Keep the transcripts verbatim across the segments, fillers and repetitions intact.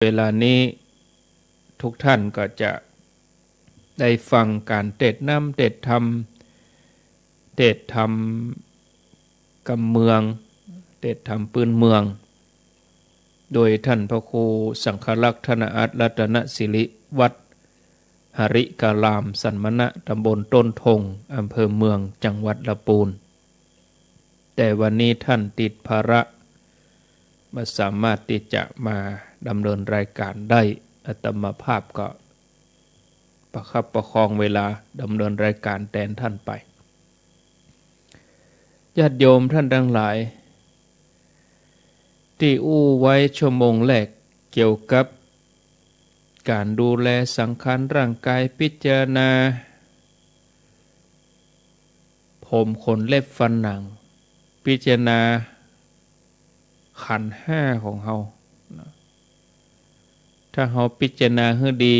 เวลานี้ทุกท่านก็จะได้ฟังการเทศน์นำ เทศน์ธรรม เทศน์ธรรมกำเมือง เทศน์ธรรมปื้นเมือง โดยท่านพระครูสังฆรักษ์ ธนอัตถรัตนสิริ วัดหริการามสันมณะ ตำบลต้นธง อำเภอเมือง จังหวัดลำปูน แต่วันนี้ท่านติดภาระ บ่สามารถตี้จะมาดำเนินรายการได้ อาตมาภาพก็ประคับประคองเวลาดำเนินรายการแตนท่านไป ญาติโยมท่านตังหลาย ตี้อู้ไว้ชั่วโมงแรกเกี่ยวกับการดูแลสังขารร่างกาย พิจารณา ผมขนเล็บฟันหนัง พิจารณาขันธ์ห้าของเฮานะ ถ้าเฮาพิจารณาหื้อดี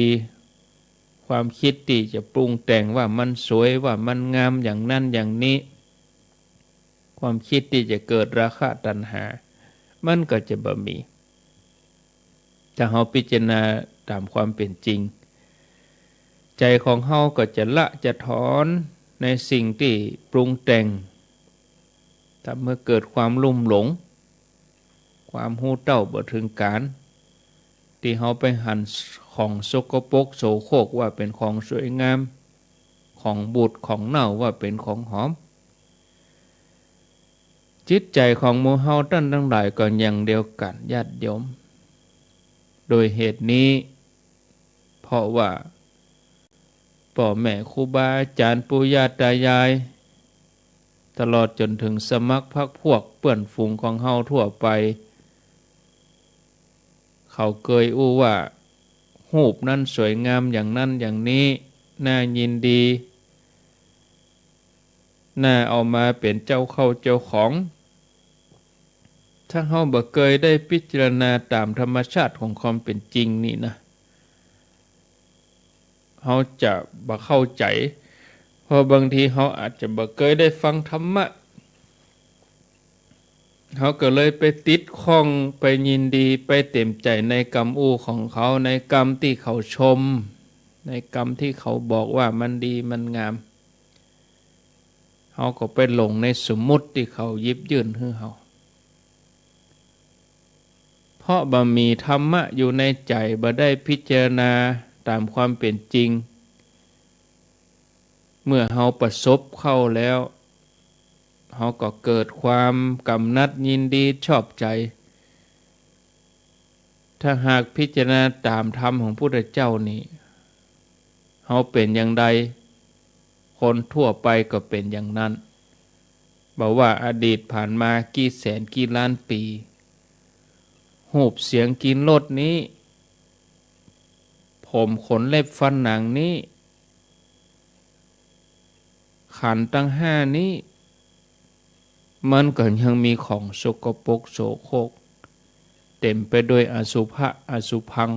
ความคิดตี้จะปรุงแต่งว่ามันสวย ว่ามันงาม อย่างนั้นอย่างนี้ ความคิดตี้จะเกิดราคะตัณหา มันก็จะบ่มี ถ้าเฮาพิจารณาต๋ามความเป๋นจริง ใจ๋ของเฮาก็จะละจะถอนในสิ่งตี้ปรุงแต่ง ทำหื้อเกิดความลุ่มหลง ความฮู้เต้าบ่เถิงก๋าน ตี้เฮาไปหันของสกปรกโสโครกว่าเป๋นของสวยงาม ของบูดของเน่าว่าเป๋นของหอม จิตใจ๋ของหมู่เฮาต้านตังหลายก็อย่างเดียวกั๋น ญาติโยม โดยเหตุนี้ เพราะว่าป้อแม่ครูบาอาจ๋ารย์ปู่ย่าต๋ายาย ตลอดจ๋นเถิงสมัครพรรคพวกเปื้อนฝูงของเฮาทั่วไป เขาเกยอู้ว่า ฮูปนั้นสวยงามอย่างนั้นอย่างนี้ น่ายินดี น่าเอามาเป๋นเจ้าเข้าเจ้าของ ถ้าเฮาบ่เกยได้พิจารณาต๋ามธรรมชาติของความเป๋นจริงนี่นะ เฮาจะบ่เข้าใจ๋ เพราะบางทีเฮาอาจจะบ่เกยได้ฟังธรรมะ เฮาก็เลยไปติดข้อง ไปยินดี ไปเต็มใจ๋ในกำอู้ของเขา ในกำตี้เขาชม ในกำตี้เขาบอกว่ามันดีมันงาม เฮาก็ไปหลงในสมมุติตี้เขาหยิบยื่นหื้อเฮา เพราะบ่มีธรรมะอยู่ในใจ๋ บ่ได้พิจารณาต๋ามความเป๋นจริง เมื่อเฮาประสบเข้าแล้ว เฮาก็เกิดความกำหนัดยินดีชอบใจ๋ ถ้าหากพิจารณาต๋ามธรรมของพุทธเจ้านี่ เฮาเป๋นอย่างใด คนทั่วไปก็เป๋นอย่างนั้น บ่ว่าอดีตผ่านมากี่แสนกี่ล้านปี๋ ฮูปเสียงกลิ่นรสนี้ ผมขนเล็บฟันหนังนี้ ขันธ์ตังห้านี้ มันก็ยังมีของสกปรกโสโครก เต็มไปด้วยอสุภะอสุภัง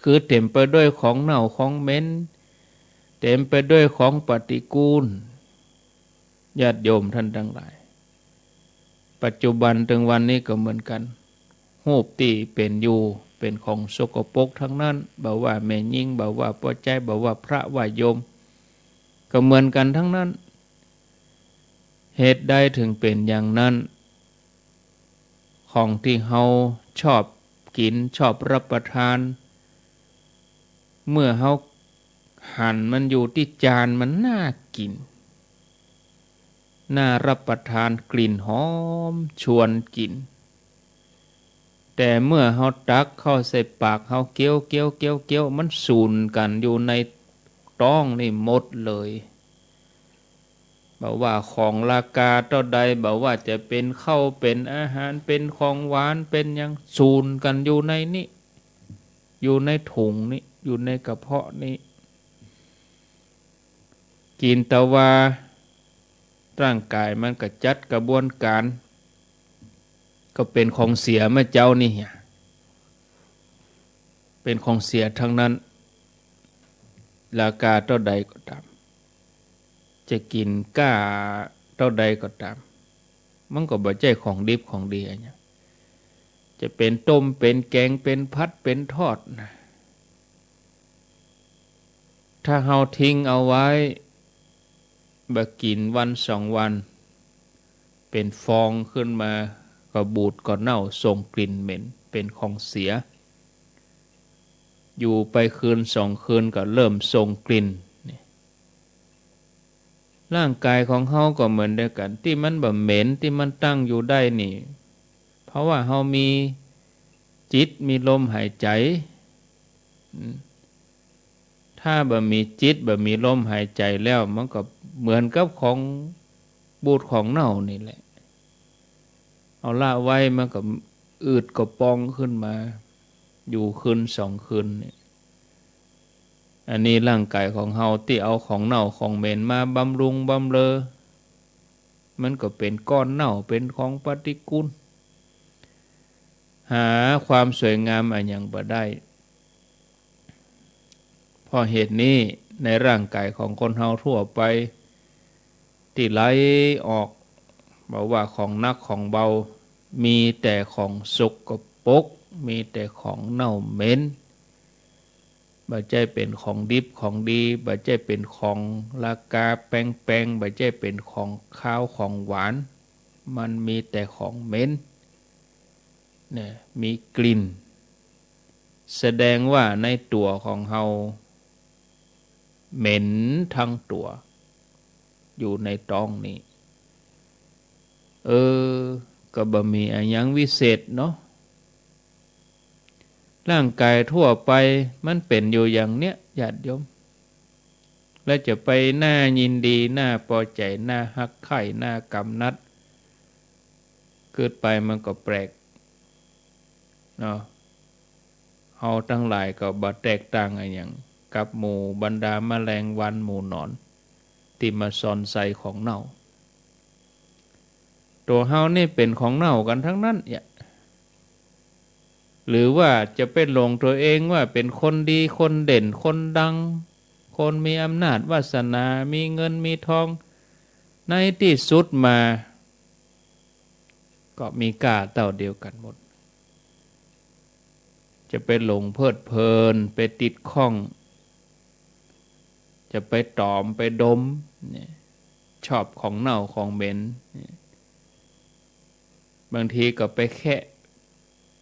คือเต็มไปด้วยของเน่าของเหม็น เต็มไปด้วยของปฏิกูล ญาติโยมท่านตังหลาย ปัจจุบันเถิงวันนี้ก็เหมือนกั๋น ฮูปตี้เป๋นอยู่เป๋นของสกปรกตังนั้น บ่ว่าแม่ญิง บ่ว่าป้อจาย บ่ว่าพระว่าโยม ก็เหมือนกั๋นตังนั้น เหตุใดเถิงเป๋นอย่างนั้น ของตี้เฮาชอบกิ๋น ชอบรับประทาน เมื่อเฮาหันมันอยู่ตี้จาน มันน่ากิ๋น น่ารับประทาน กลิ่นหอมชวนกิ๋น แต่เมื่อเฮาตักเข้าใส่ปากเฮา เคี้ยว เคี้ยว เคี้ยว เคี้ยว มันสูญกั๋นอยู่ในต๊องนี่หมดเลย บ่ว่าของราคาเต้าใด บ่ว่าจะเป๋นข้าว เป๋นอาหาร เป๋นของหวาน เป๋นหยัง สูญกั๋นอยู่ในนี้ อยู่ในถุงนี้ อยู่ในกระเพาะนี้ กิ๋นแต่ว่าร่างก๋ายมันก็จัดกระบวนก๋าน ก็เป๋นของเสียแม่เจ้านี่เหีย เป๋นของเสียตังนั้น ราคาเต้าใดก็ต๋าม จะกิ๋นก้าเต้าใดก็ต๋าม มันก็บ่ใจ้ของดิบของดีอะหยัง จะเป๋นต้ม เป๋นแก๋ง เป๋นผัด เป๋นทอดนะ ถ้าเฮาทิ้งเอาไว้ บ่กิ๋นวันสองวัน เป๋นฟองขึ้นมา ก็บูดก็เน่า ส่งกลิ่นเหม็น เป๋นของเสีย อยู่ไปคืนสองคืนก็เริ่มส่งกลิ่น นี่ ร่างก๋ายของเฮาก็เหมือนเดียวกั๋น ตี้มันบ่เหม็น ตี้มันตั้งอยู่ได้นี่ เพราะว่าเฮามีจิต มีลมหายใจ๋ อืม ถ้าบ่มีจิต บ่มีลมหายใจ๋แล้ว มันก็เหมือนกับของบูดของเน่านี่แหละ เอาละไว้มันก็อืดก็ปองขึ้นมา อยู่คืนสองคืนนี่ อันนี้ร่างก๋ายของเฮาตี้เอาของเน่าของเหม็นมาบำรุงบำเรอ มันก็เป๋นก้อนเน่า เป๋นของปฏิกูล หาความสวยงามอะหยังบ่ได้ เพราะเหตุนี้ในร่างก๋ายของคนเฮาทั่วไป ตี้ไหลออก บ่ว่าของหนักของเบา มีแต่ของสกปรก มีแต่ของเน่าเหม็น บ่ใจ้เป๋นของดิบของดี บ่ใจ้เป๋นของราคาแปงๆ บ่ใจ้เป๋นของคาวของหวาน มันมีแต่ของเหม็น เนี่ย มีกลิ่น แสดงว่าในตั๋วของเฮาเหม็นทั้งตั๋ว อยู่ในต๊องนี้ เออ ก็บ่มีอะหยังวิเศษเนาะ ร่างก๋ายทั่วไปมันเป๋นอยู่อย่างเนี้ย ญาติโยม แล้วจะไปน่ายินดี น่าปอใจ๋ น่าฮักใค่ น่ากำนัด กึ๊ดไปมันก็แปลก เนาะ เฮาตังหลายก็บ่แตกต่างอะหยังกับหมู่บรรดาแมลงวันหมู่หนอนตี้มาซอนใส่ของเน่า ตั๋วเฮานี่เป๋นของเน่ากั๋นตังนั้นเนี่ย หรือว่าจะไปหลงตั๋วเองว่าเป๋นคนดี คนเด่น คนดัง คนมีอำนาจวาสนา มีเงินมีทอง ในตี้สุดมา ก็มีก้าเต้าเดียวกั๋นหมด จะไปหลงเพลิดเพลิน ไปติดข้อง จะไปต๋อม ไปดม เนี่ย ชอบของเน่าของเหม็น เนี่ย บางทีก็ไปแคะ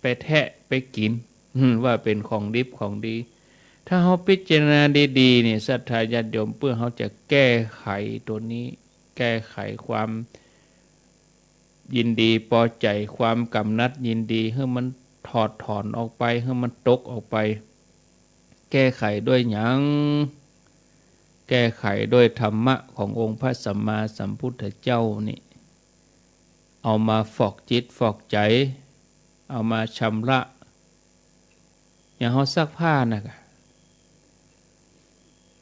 ไปแทะ ไปกิ๋น อืม ว่าเป๋นของดิบของดี ถ้าเฮาพิจารณาดีๆ นี่ ศรัทธาญาติโยม เปื้อเฮาจะแก้ไขตั๋วนี้ แก้ไขความ ยินดีปอใจ๋ ความกำนัดยินดี หื้อมันถอดถอนออกไป หื้อมันตกออกไป แก้ไขด้วยหยัง แก้ไขด้วยธรรมะขององค์พระสัมมาสัมพุทธเจ้านี่ เอามาฟอกจิตฟอกใจ๋ เอามาชำระ อย่างเฮาซักผ้าน่ะกะ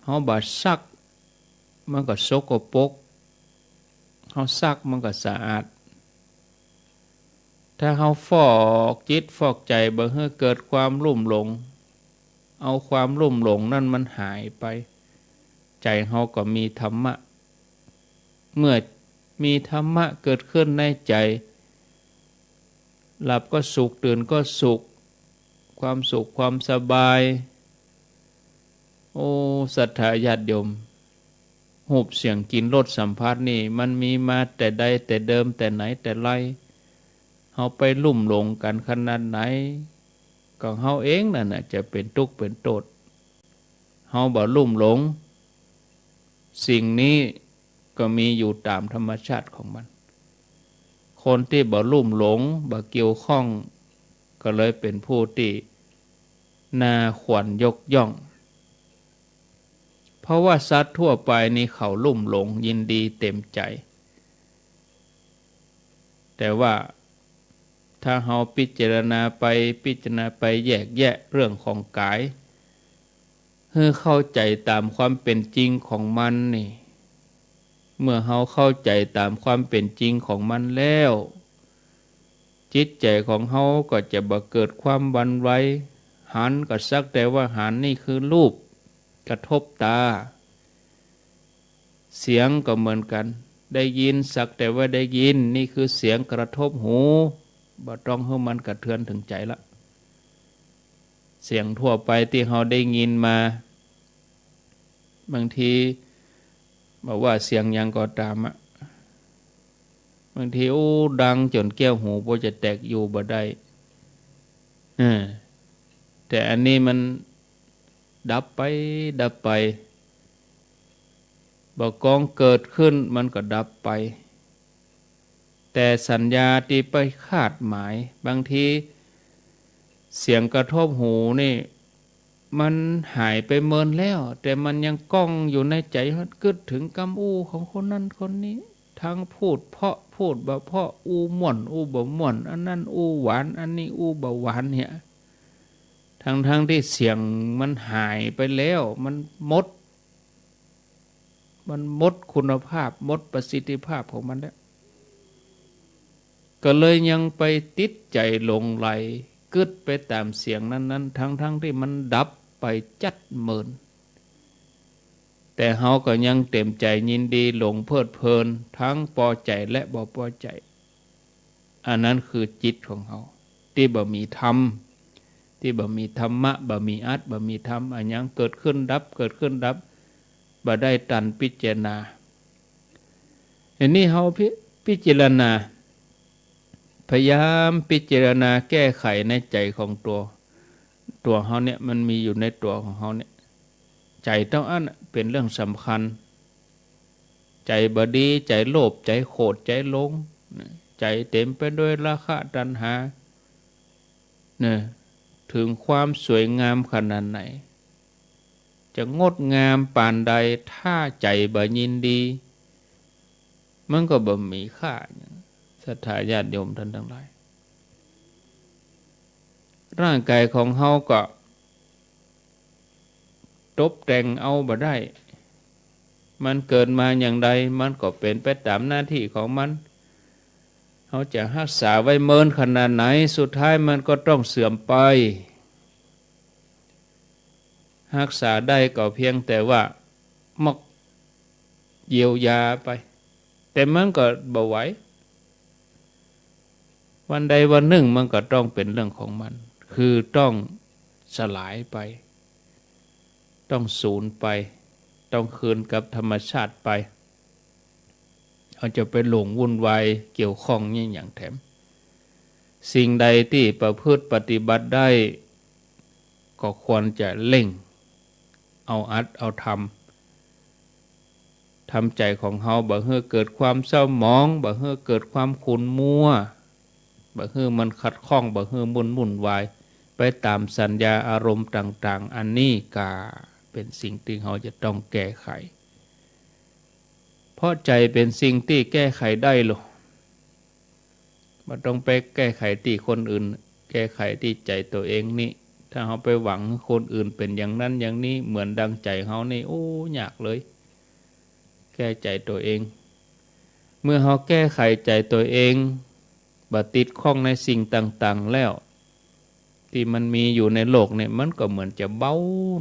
เฮาบ่ซัก มันก็สกปรก เฮาซักมันก็สะอาด ถ้าเฮาฟอกจิตฟอกใจ๋ บ่หื้อเกิดความลุ่มหลง เอาความลุ่มหลงนั้นมันหายไป ใจ๋เฮาก็มีธรรมะ เมื่อมีธรรมะเกิดขึ้นในใจ๋ หลับก็สุข ตื่นก็สุข ความสุขความสบาย โอ้ ศรัทธาญาติโยม รูปเสียงกลิ่นรสสัมผัสนี่ มันมีมาแต่ใดแต่เดิมแต่ไหนแต่ไร เฮาไปลุ่มหลงกั๋นขนาดไหน ก็เฮาเองนั่นน่ะจะเป๋นตุ๊กข์เป๋นโต้ษ เฮาบ่ลุ่มหลง สิ่งนี้ก็มีอยู่ต๋ามธรรมชาติของมัน คนตี้บ่ลุ่มหลง บ่เกี่ยวข้อง ก็เลยเป๋นผู้ตี้น่าควรยกย่อง เพราะว่าสัตว์ทั่วไปนี่เขาลุ่มหลงยินดีเต็มใจ๋ แต่ว่าถ้าเฮาพิจารณาไป พิจารณาไปแยกแยะเรื่องของก๋าย หื้อเข้าใจ๋ต๋ามความเป๋นจริงของมันนี่ เมื่อเฮาเข้าใจ๋ต๋ามความเป๋นจริงของมันแล้ว จิตใจ๋ของเฮาก็จะบ่เกิดความหวั่นไหว หันก็สักแต่ว่าหัน นี่คือรูปกระทบต๋า เสียงก็เหมือนกั๋น ได้ยินสักแต่ว่าได้ยิน นี่คือเสียงกระทบหู บ่ต้องหื้อมันกระเทือนเถิงใจ๋ละ เสียงทั่วไปตี้เฮาได้ยินมา บางทีบ่ว่าเสียงหยังก็ต๋ามอะ บางที โอ้ ดังจ๋นแก้วหูปอจะแตกอยู่บ่ได้ เออ แต่อันนี้มันดับไป ดับไป บ่ก้องเกิดขึ้นมันก็ดับไป แต่สัญญาตี้ไปคาดหมาย บางทีเสียงกระทบหูนี่ มันหายไปเมินแล้ว แต่มันยังก้องอยู่ในใจ๋ กึ๊ดเถิงกำอู้ของคนนั้นคนนี้ ตึงพูดเพราะพูดบ่เพราะ อู้ม่วนอู้บ่ม่วน อันนั้นอู้หวาน อันนี้อู้บ่หวานเนี่ย ตึงๆ ตี้เสียงมันหายไปแล้ว มันหมด มันหมดคุณภาพ หมดประสิทธิภาพของมันแล้ว ก็เลยยังไปติดใจ๋หลงใหล กึ๊ดไปต๋ามเสียงนั้นๆ ตึงๆ ตี้มันดับไปจัดเมิน แต่เฮาก็ยังเต็มใจ๋ยินดี หลงเพลิดเพลิน ตึงปอใจ๋และบ่ปอใจ๋ อันนั้นคือจิตของเฮา ตี้บ่มีธรรม ตี้บ่มีธรรมะ บ่มีอัตต๋ บ่มีธรรม อะหยังเกิดขึ้นดับ เกิดขึ้นดับ บ่ได้ตันพิจารณา อันนี้เฮาพิ พิจารณา พยายามพิจารณาแก้ไขในใจ๋ของตั๋ว ตั๋วเฮาเนี่ย มันมีอยู่ในตั๋วของเฮาเนี่ย ใจ๋เต้าอั้นน่ะเป๋นเรื่องสำคัญ ใจ๋บ่ดี ใจ๋โลภ ใจ๋โขด ใจ๋หลง ใจ๋เต๋มไปด้วยราคะตัณหา เนี่ย เถิงความสวยงามขนาดไหน จะงดงามปานใด ถ้าใจ๋บ่ยินดี มันก็บ่มีค่าหยัง ศรัทธาญาติโยมต้านตังหลาย ร่างก๋ายของเฮาก็ตบแต่งเอาบ่ได้ มันเกิดมาอย่างใด มันก็เป๋นไปต๋ามหน้าตี้ของมัน เฮาจะฮักษาไว้เมินขนาดไหน สุดท้ายมันก็ต้องเสื่อมไป ฮักษาได้ก็เพียงแต่ว่ามอบเยียวยาไป แต่มันก็บ่ไหว วันใดวันนึ่งมันก็ต้องเป๋นเรื่องของมัน คือต้องสลายไป ต้องสูญไป ต้องคืนกับธรรมชาติไป เฮาจะไปหลงวุ่นวายเกี่ยวข้องเนี่ยหยังแถม สิ่งใดตี้ประพฤติปฏิบัติได้ ก็ควรจะเร่งเอาอัตเอาธรรม ทำใจ๋ของเฮาบ่หื้อเกิดความเศร้าหมอง บ่หื้อเกิดความขุ่นมัว บ่หื้อมันขัดข้อง บ่หื้อมุ่นวุ่นวาย ไปต๋ามสัญญาอารมณ์ต่างๆ อันนี้ก็เป๋นสิ่งตี้เฮาจะต้องแก้ไข เพราะใจ๋เป๋นสิ่งตี้แก้ไขได้โลด บ่ต้องไปแก้ไขตี้คนอื่น แก้ไขตี้ใจ๋ตั๋วเองนี่ ถ้าเฮาไปหวังหื้อคนอื่นเป๋นอย่างนั้นอย่างนี้ เหมือนดังใจ๋เฮานี่ โอ้ ยากเลย แก้ใจ๋ตั๋วเอง เมื่อเฮาแก้ไขใจ๋ตั๋วเอง บ่ติดข้องในสิ่งต่างๆ แล้ว ตี้มันมีอยู่ในโลกเนี่ย มันก็เหมือนจะเบา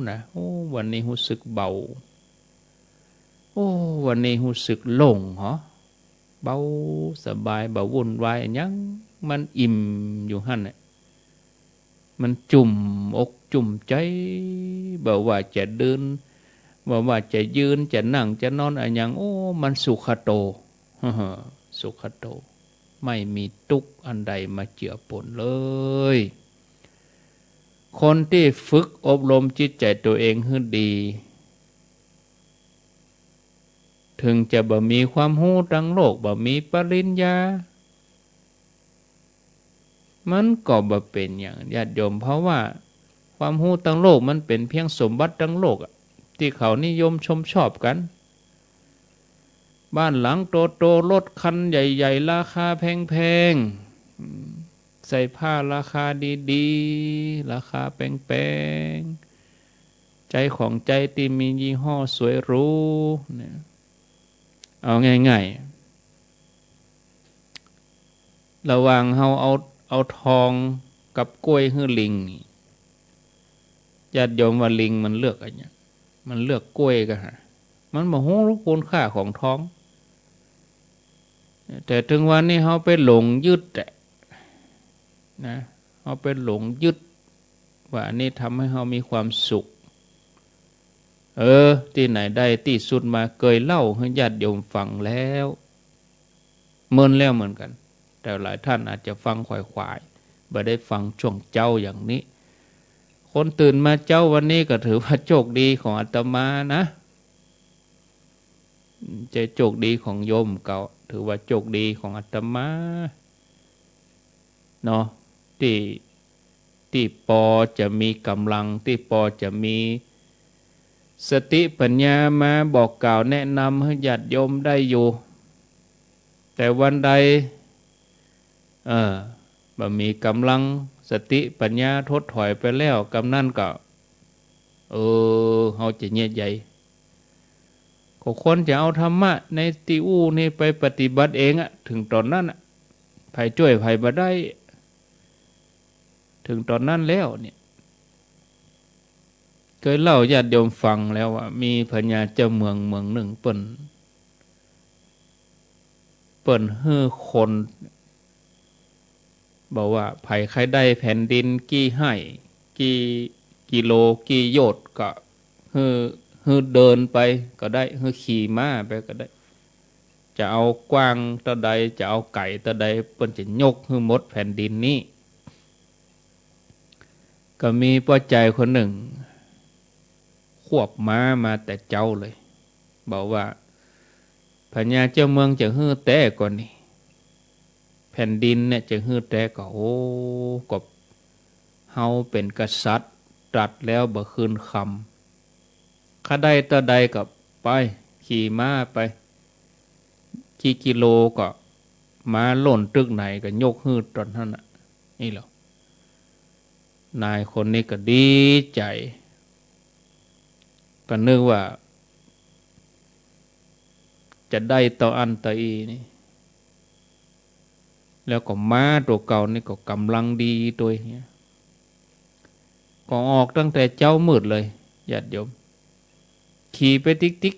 นะ โอ้ วันนี้ฮู้สึกเบา โอ้ วันนี้ฮู้สึกโล่งเหาะ เบาสบาย บ่วุ่นวายอะหยัง มันอิ่มอยู่หั้นแหละ มันจุ่มอกจุ่มใจ๋ บ่ว่าจะเดิน บ่ว่าจะยืน จะนั่ง จะนอนอะหยัง โอ้ มันสุขโต สุขโต ไม่มีตุ๊กข์อันใดมาเจือปนเลย คนตี้ฝึกอบรมจิตใจ๋ตั๋วเองหื้อดี เถิงจะบ่มีความฮู้ตังโลก บ่มีปริญญา มันก็บ่เป๋นหยังญาติโยม เพราะว่าความฮู้ตังโลกมันเป๋นเพียงสมบัติตังโลกอะ ตี้เขานิยมชมชอบกั๋น บ้านหลังโตๆ รถคันใหญ่ๆ ราคาแพงๆ อืม ใส่ผ้าราคาดีๆ ราคาแปงๆ ใจ๊ของใจ๊ตี้มียี่ห้อสวยหรูเนี่ย เอาง่ายๆ ระหว่างเฮาเอา เอาทองกับกล้วยหื้อลิงนี่ ญาติโยมว่าลิงมันเลือกอะหยัง มันเลือกกล้วยกาหา มันบ่ฮู้คุณค่าของทอง แต่เถิงวันนี้เฮาไปหลงยึดแหละ นะ เฮาไปหลงยึดว่าอันนี้ทำให้เฮามีความสุข เออ ตี้ไหนได้ตี้สุดมา เกยเล่าหื้อญาติโยมฟังแล้ว เมินแล้วเหมือนกั๋น แต่หลายท่านอาจจะฟังขวายๆ บ่ได้ฟังช่วงเจ๊าอย่างนี้ คนตื่นมาเจ๊าวันนี้ก็ถือว่าโชคดีของอาตมานะ บ่ใจ้โชคดีของโยมเก่า ถือว่าโชคดีของอาตมาเนาะ ตี้ ตี้ปอจะมีก๋ำลัง ตี้ปอจะมีสติปัญญามาบอกกล่าวแนะนำหื้อญาติโยมได้อยู่ แต่วันใด เออ บ่มีก๋ำลัง สติปัญญาถดถอยไปแล้ว กำนั้นก็ เออ เฮาจะเยียะใย ก็ควรจะเอาธรรมะในตี้อู้นี่ไปปฏิบัติเองอะ เถิงต๋อนนั้นอะ ใผจ้วยใผบ่ได้ เถิงต๋อนนั้นแล้วเนี่ย เกยเล่าญาติโยมฟังแล้วว่า มีพญาเจ้าเมืองเมืองนึ่ง เปิ้น เปิ้นหื้อคน บอกว่า ใผใค่ได้แผ่นดินกี่ไฮ่ กี่กิโล กี่โยชน์ ก็หื้อ หื้อเดินไปก็ได้ หื้อขี่ม้าไปก็ได้ จะเอากว้างเต้าใด จะเอาไก๋เต้าใด เปิ้นจะยกหื้อหมดแผ่นดินนี้ ก็มีป้อใจ๋คนนึ่ง ควบม้ามาแต่เจ๊าเลย บอกว่า พญาเจ้าเมืองจะหื้อแต๊ก่อนี่ แผ่นดินเนี่ยจะหื้อแต๊ก่อ โอ้ ก็เฮาเป๋นกษัตริย์ ตรัสแล้วบ่คืนคำ ใค่ได้เต้าใดก็ไป ขี่ม้าไป กี่กิโลก็ ม้าล่นตึกไหนก็ยกหื้อต๋อนนั้นน่ะ นี่แหละ นายคนนี้ก็ดีใจ๋ ก็นึกว่า จะได้เต้าอั้นเต้าอี้นี่ แล้วก็ม้าตั๋วเก่านี่ก็ก๋ำลังดีตวยเนี่ย ก็ออกตั้งแต่เจ๊ามืดเลย ญาติโยม ขี่ไปติ๊ก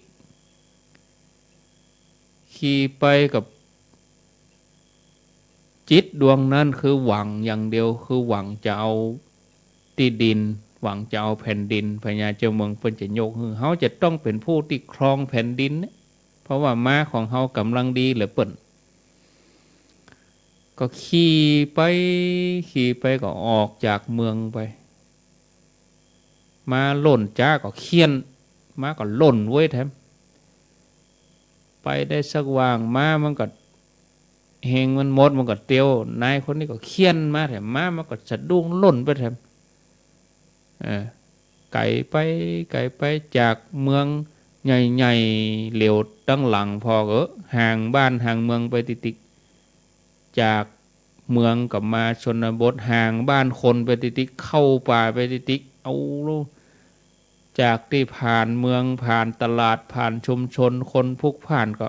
ๆ ขี่ไปกับ จิตดวงนั้นคือหวังอย่างเดียว คือหวังจะเอาตี้ดิน หวังจะเอาแผ่นดิน พญาเจ้าเมืองเปิ้นจะยกหื้อ เฮาจะต้องเป๋นผู้ตี้ครองแผ่นดินเนี่ย เพราะว่าม้าของเฮาก๋ำลังดีเหลือเปิ้น ก็ขี่ไป ขี่ไปก็ออกจากเมืองไป ม้าล่นจ๊าก็เฆี่ยน ม้าก็ล่นเว้ยแถม ไปได้สักวาง ม้ามันก็ แฮงมันหมด มันก็เตียว นายคนนี้ก็เฆี่ยนมาแถม ม้ามันก็สะดุ้งล่นไปแถม เออ ไก๋ไป ไก๋ไป จากเมืองใหญ่ๆ เหลียวตังหลังผ่อก็ ห่างบ้านห่างเมืองไปติ๊กๆ จากเมืองก็มาชนบท ห่างบ้านคนไปติ๊กๆ เข้าป่าไปติ๊กๆ เอา จากตี้ผ่านเมือง ผ่านตลาด ผ่านชุมชน คนพลุกพล่านก็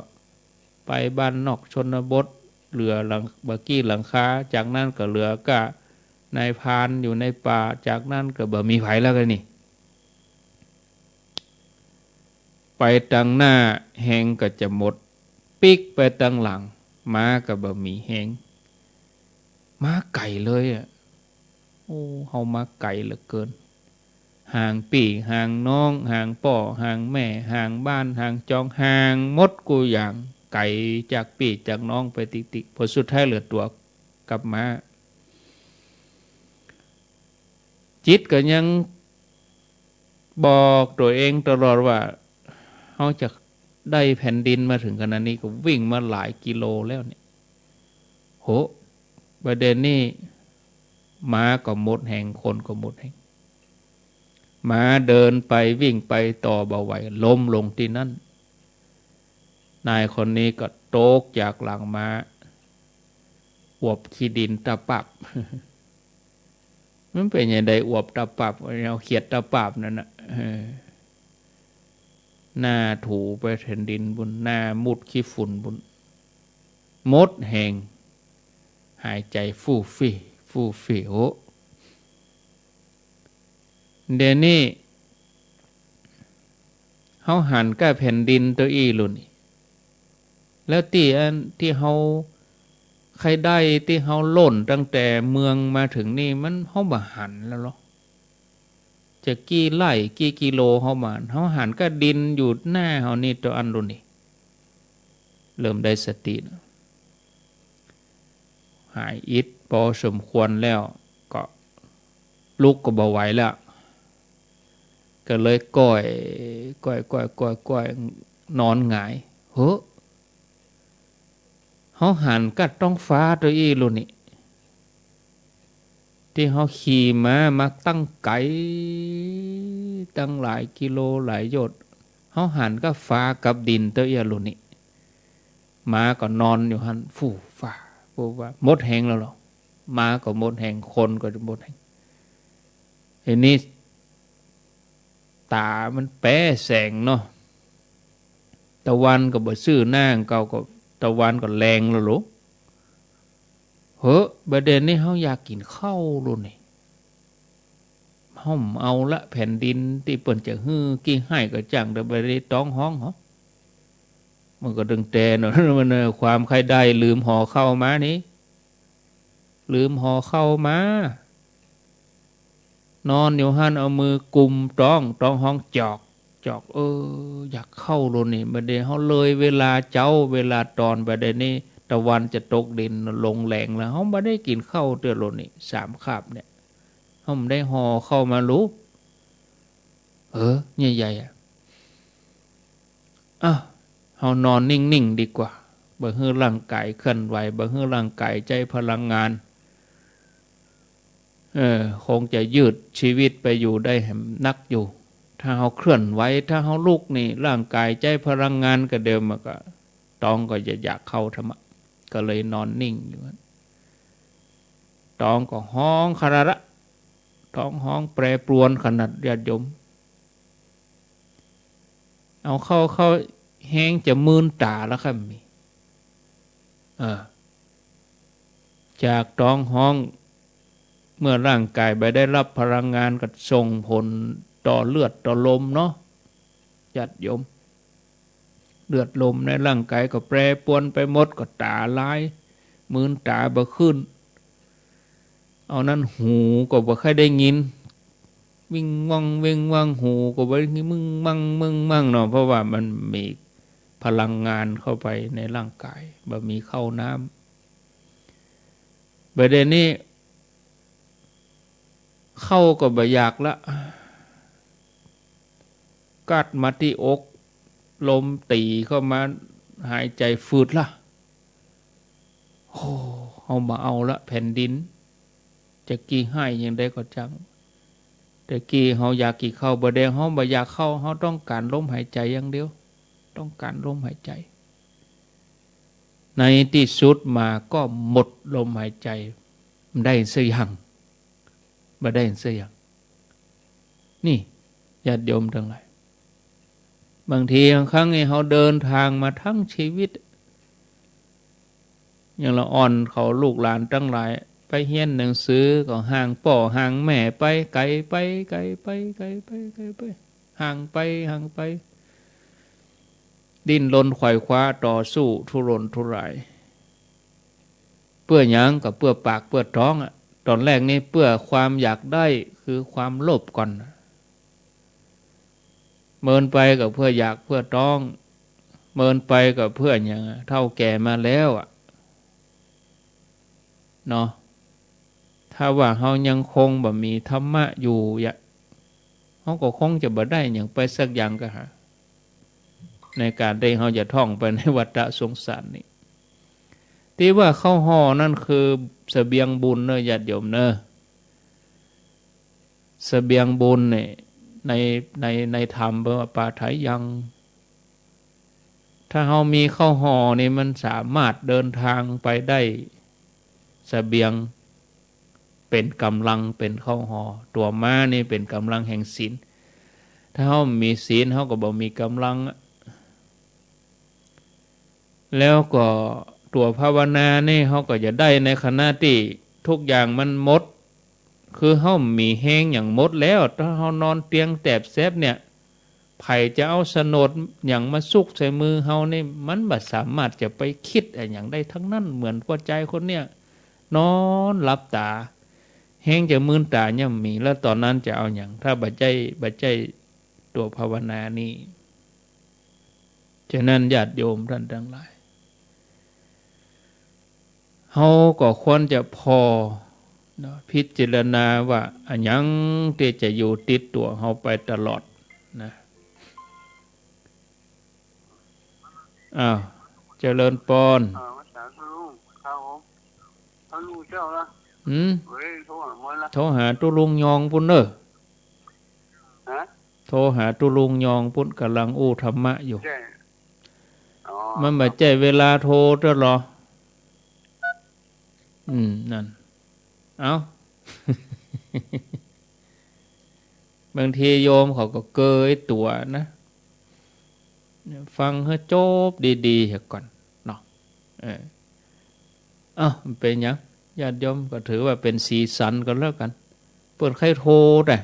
ไปบ้านนอกชนบท เหลือหลัง บ่ากี้หลังคา จากนั้นก็เหลือก้านายพรานอยู่ในป่า จากนั้นก็บ่มีใผแล้วกั๋นนี่ ไปตังหน้าแฮงก็จะหมด ปิ๊กไปตังหลัง ม้าก็บ่มีแฮง มาไก๋เลยอะ โอ้ เฮามาไก๋เหลือเกิน ห่างปี้ห่างน้อง ห่างป้อห่างแม่ ห่างบ้านห่างจอง ห่างหมดกู้อย่าง ไก๋จากปี้จากน้องไปติ๊กๆ ผลสุดท้ายเหลือตั๋วกับม้า จิตก็ยังบอกตั๋วเองตลอดว่า เฮาจะได้แผ่นดินมาเถิงขนาดนี้ ก็วิ่งมาหลายกิโลแล้วเนี่ย โห บ่าเดี่ยวนี้ ม้าก็หมดแฮง คนก็หมดแฮง ม้าเดินไปวิ่งไปต่อบ่ไหว ล้มลงตี้นั้น นายคนนี้ก็ตกจากหลังม้า อวบขี้ดินตะปับ มันเป๋นจะใดอวบตะปับ เอาเขียดตะปับนั่นน่ะ เออ หน้าถูไปแผ่นดินปู้น หน้ามุดขี้ฝุ่นปู้น หมดแฮง หายใจ๋ฟู่ฟี่ ฟู่ฟี่ โห เดี๋ยวนี้ เฮาหันก้าแผ่นดินตวยอี้ลุนี่ แล้วตี้อันตี้เฮา ใค่ได้ตี้เฮาล่นตั้งแต่เมืองมาเถิงนี่ มัน เฮาบ่หันแล้วเหรอ จะกี่ไฮ่กี่กิโลเฮาบ่หัน เฮาหันก้าดินอยู่หน้าเฮานี่เต้าอั้นลูกนี่ เริ่มได้สตินะ หายอิดปอสมควรแล้ว ก็ลุกก็บ่ไหวแล้ว ก็เลยก้อย ก้อย ก้อย ก้อย ก้อย นอนหงาย เฮ้อ เฮาหันก้าต๊องฟ้าเต้าอี้ลูกนี่ ตี้เฮาขี่ม้ามาตั้งไก๋ ตั้งหลายกิโลหลายโยชน์ เฮาหันก้าฟ้ากับดินเต้าอี้ลูกนี่ ม้าก็นอนอยู่หั้น ฟู่ฟ้า ฟู่ฟ้า หมดแฮงแล้วเหรอ ม้าก็หมดแฮง คนก็หมดแฮง ทีนี้ ต๋ามันแป๋แสงเนาะ ตะวันก็บ่ซื่อหน้า เก่าก็ ตะวันก็แลงแล้วลูก เฮ้อ บ่าเดี่ยวนี้เฮาอยากกิ๋นข้าวลูกนี่ เฮาบ่เอาละ แผ่นดินตี้เปิ้นจะหื้อกี่ไฮ่ก็จ้าง แต่บ่าเดี่ยวนี้ต๊องฮ้องเหรอ มันก็ตึงแต่เนาะ มัน เออ ความใค่ได้ ลืมห่อข้าวมานี่ ลืมห่อข้าวมา นอนอยู่หั้น เอามือกุมต๊อง ต๊องฮ้องจอก จอก เออ อยากข้าวลูกนี่ บ่าเดี่ยวเฮาเลยเวลาเจ๊า เวลาตอน บ่าเดี่ยวนี้ตะวันจะตกดิน ลงแลงแล้ว เฮาบ่ได้กิ๋นข้าวเตื้อลูกนี่ สามคาบเนี่ย เฮาบ่ได้ห่อข้าวมาลูก เออ เนี่ยใหญ่อะ อ้าว เฮานอนนิ่งๆ ดีกว่า บ่หื้อร่างก๋ายเคลื่อนไหว บ่หื้อร่างก๋ายใจ๊พลังงาน เออ คงจะยืดชีวิตไปอยู่ได้แหมนักอยู่ ถ้าเฮาเคลื่อนไหว ถ้าเฮาลุกนี่ ร่างก๋ายใจ๊พลังงาน ก็เดี๋ยวมันก็ ต๊องก็จะอยากข้าวทำอะ ก็เลยนอนนิ่งอยู่ ต๊องก็ฮ้องขนาดละ ต๊องฮ้องแปรปรวนขนาด ญาติโยม เอาเข้า เข้าแฮงจะมืนต๋าแล้วครับ มี เออ จากต๊องฮ้อง เมื่อร่างก๋ายบ่ได้รับพลังงานก็ส่งผลต่อเลือดต่อลมเนาะ ญาติโยม เลือดลมในร่างก๋ายก็แปรปรวนไปหมด ก็ต๋าลาย มืนต๋าบ่ขึ้น เอานั้นหูก็บ่ค่อยได้ยิน วิ่งว่าง วิ่งว่าง หูก็บ่ได้ยิน มึงมั่ง มึงมั่งเนาะ เพราะว่ามันมีพลังงานเข้าไปในร่างก๋าย บ่มีข้าวน้ำ บ่าเดี่ยวนี้ ข้าวก็บ่อยากละ กัดมาตี้อก ลมตี๋เข้ามา หายใจ๋ฝืดละ โอ้ เฮาบ่เอาละ แผ่นดิน จะกี่ไฮ่อย่างใดก็จ้าง แต่กี้เฮาอยากกิ๋นข้าว บ่าเดี่ยวเฮาบ่อยากข้าว เฮาต้องก๋านลมหายใจ๋อย่างเดียว ต้องก๋านลมหายใจ๋ ในตี้สุดมาก็หมดลมหายใจ๋ บ่ได้สักอย่าง บ่ได้สักอย่าง นี่ ญาติโยมตังหลาย บางทีบางครั้งนี่เฮาเดินตางมาตึงชีวิต อย่างละอ่อนเขาลูกหลานตังหลาย ไปเฮียนหนังสือก็ห่างป้อห่างแม่ไป ไก๋ไป ไก๋ไป ไก๋ไป ไก๋ไป ห่างไป ห่างไป ดิ้นรนไขว่คว้าต่อสู้ทุรนทุราย เปื้อหยัง ก็เปื้อปากเปื้อต๊องอะ ต๋อนแรกนี่เปื้อความอยากได้ คือความโลภก่อน เมินไปก็เปื้ออยากเปื้อต๊อง เมินไปก็เปื้อหยังอะ เฒ่าแก่มาแล้วอะ เนาะ ถ้าว่าเฮายังคงบ่มีธรรมะอยู่ยะ เฮาก็คงจะบ่ได้หยังไปสักอย่างก็หา ในก๋านตี้เฮาจะท่องไปในวัฏฏะสงสารนี่ ตี้ว่าข้าวห่อนั่นคือเสบียงบุญเน่อ ญาติโยมเน่อ เสบียงบุญนี่ ใน ใน ในธรรมเปิ้นว่าปาฐายัง ถ้าเฮามีข้าวห่อนี่มันสามารถเดินตางไปได้ เสบียง เป๋นก๋ำลัง เป๋นข้าวห่อ ตั๋วม้านี่เป๋นก๋ำลังแห่งศีล ถ้าเฮาบ่มีศีล เฮาก็บ่มีก๋ำลังอะ แล้วก็ตั๋วภาวนานี่ เฮาก็จะได้ในขณะตี้ทุกอย่างมันหมด คือเฮาบ่มีแฮงหยังหมดแล้ว ถ้าเฮานอนเตียงแตบแซบเนี่ย ไผ ใผจะเอาโฉนดหยังมาซุกใส่มือเฮานี่ มันบ่สามารถจะไปกึ๊ดอะหยังได้ตึงนั้น เหมือนป้อจายคนเนี่ย นอนหลับต๋า แฮงจะมืนต๋าย่ำมี แล้วต๋อนนั้นจะเอาหยัง ถ้าบ่ใจ้ บ่ใจ้ตั๋วภาวนานี่ ฉะนั้นญาติโยมต้านตังหลาย เฮาก็ควรจะผ่อเนาะ พิจารณาว่าอะหยังตี้จะอยู่ติดตั๋วเฮาไปตลอดนะ อ้าว เจริญปอน เออ มาสาธุลุง ครับผม เอาลุงเจ้าละ หืม เฮ้ย โทรหาเมื่อละ โทรหาตุ๊ลุงยองปุ้นเน่อ ฮะ โทรหาตุ๊ลุงยองปุ้น ก่ำลังอู้ธรรมะอยู่ ใจ้ อ๋อ มันบ่ใจ้เวลาโทรเตื้อหรอ อืม นั่น เอ้า บางทีโยมเขาก็เกยตั๋วนะ ฟังหื้อจบดีๆ เหียก่อนเนาะ เออ เอ้า มันเป๋นหยัง ญาติโยม ก็ถือว่าเป๋นสีสันก็แล้วกั๋น เปิ้นใค่โทรแต่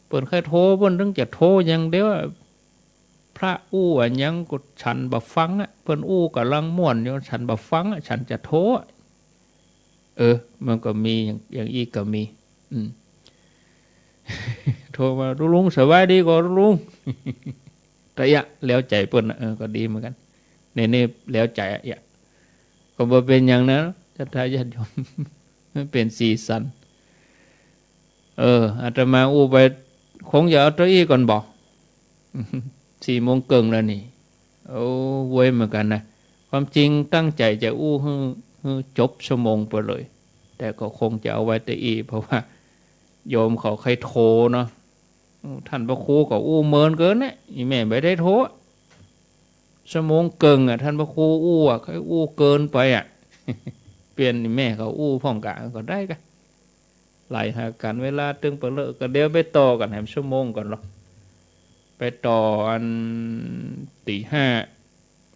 เปิ้นใค่โทร เปิ้นตึงจะโทรอย่างเดียวอะ พระอู้อะหยังก็ฉันบ่ฟังอะ เปิ้นอู้ก่ำลังม่วนอยู่ ฉันบ่ฟังอะ ฉันจะโทรอะ เออ มันก็มีอย่าง อย่างอี้ก็มี อืม โทรมา ตุ๊ลุงสบายดีก่อตุ๊ลุง แต่เยียะ แล้วใจ๋เปิ้นน่ะ เออ ก็ดีเหมือนกั๋น นี่ นี่แล้วใจ๋อะ เยียะ ก็บ่เป๋นหยังนะ ศรัทธาญาติโยม มันเป๋นสีสัน เออ อาตมาอู้ไป คงจะเอาเต้าอี้ก่อนบ่ สี่โมงเกิ่งแล้วนี่ โอ้ เว้ยเหมือนกั๋นนะ ความจริงตั้งใจ๋จะอู้หื้อ หื้อจบชั่วโมงไปเลย แต่ก็คงจะเอาไว้เต้าอี้ เพราะว่าโยมเขาใค่โทรเนาะ ท่านพระครูก็อู้เมินเกินนะ อี่แม่บ่ได้โทร ชั่วโมงเกิ่งอะ ท่านพระครูอู้อะ ใค่อู้เกินไปอะ เปลี่ยนอี่แม่เขาอู้พ่องกะ ก็ได้กะ ไหลหากั๋น เวลาตึงปะเลอะ ก็เดี๋ยวไปต่อกั๋นแหมชั่วโมงก่อนลอ ไปต่ออันตี๋ห้า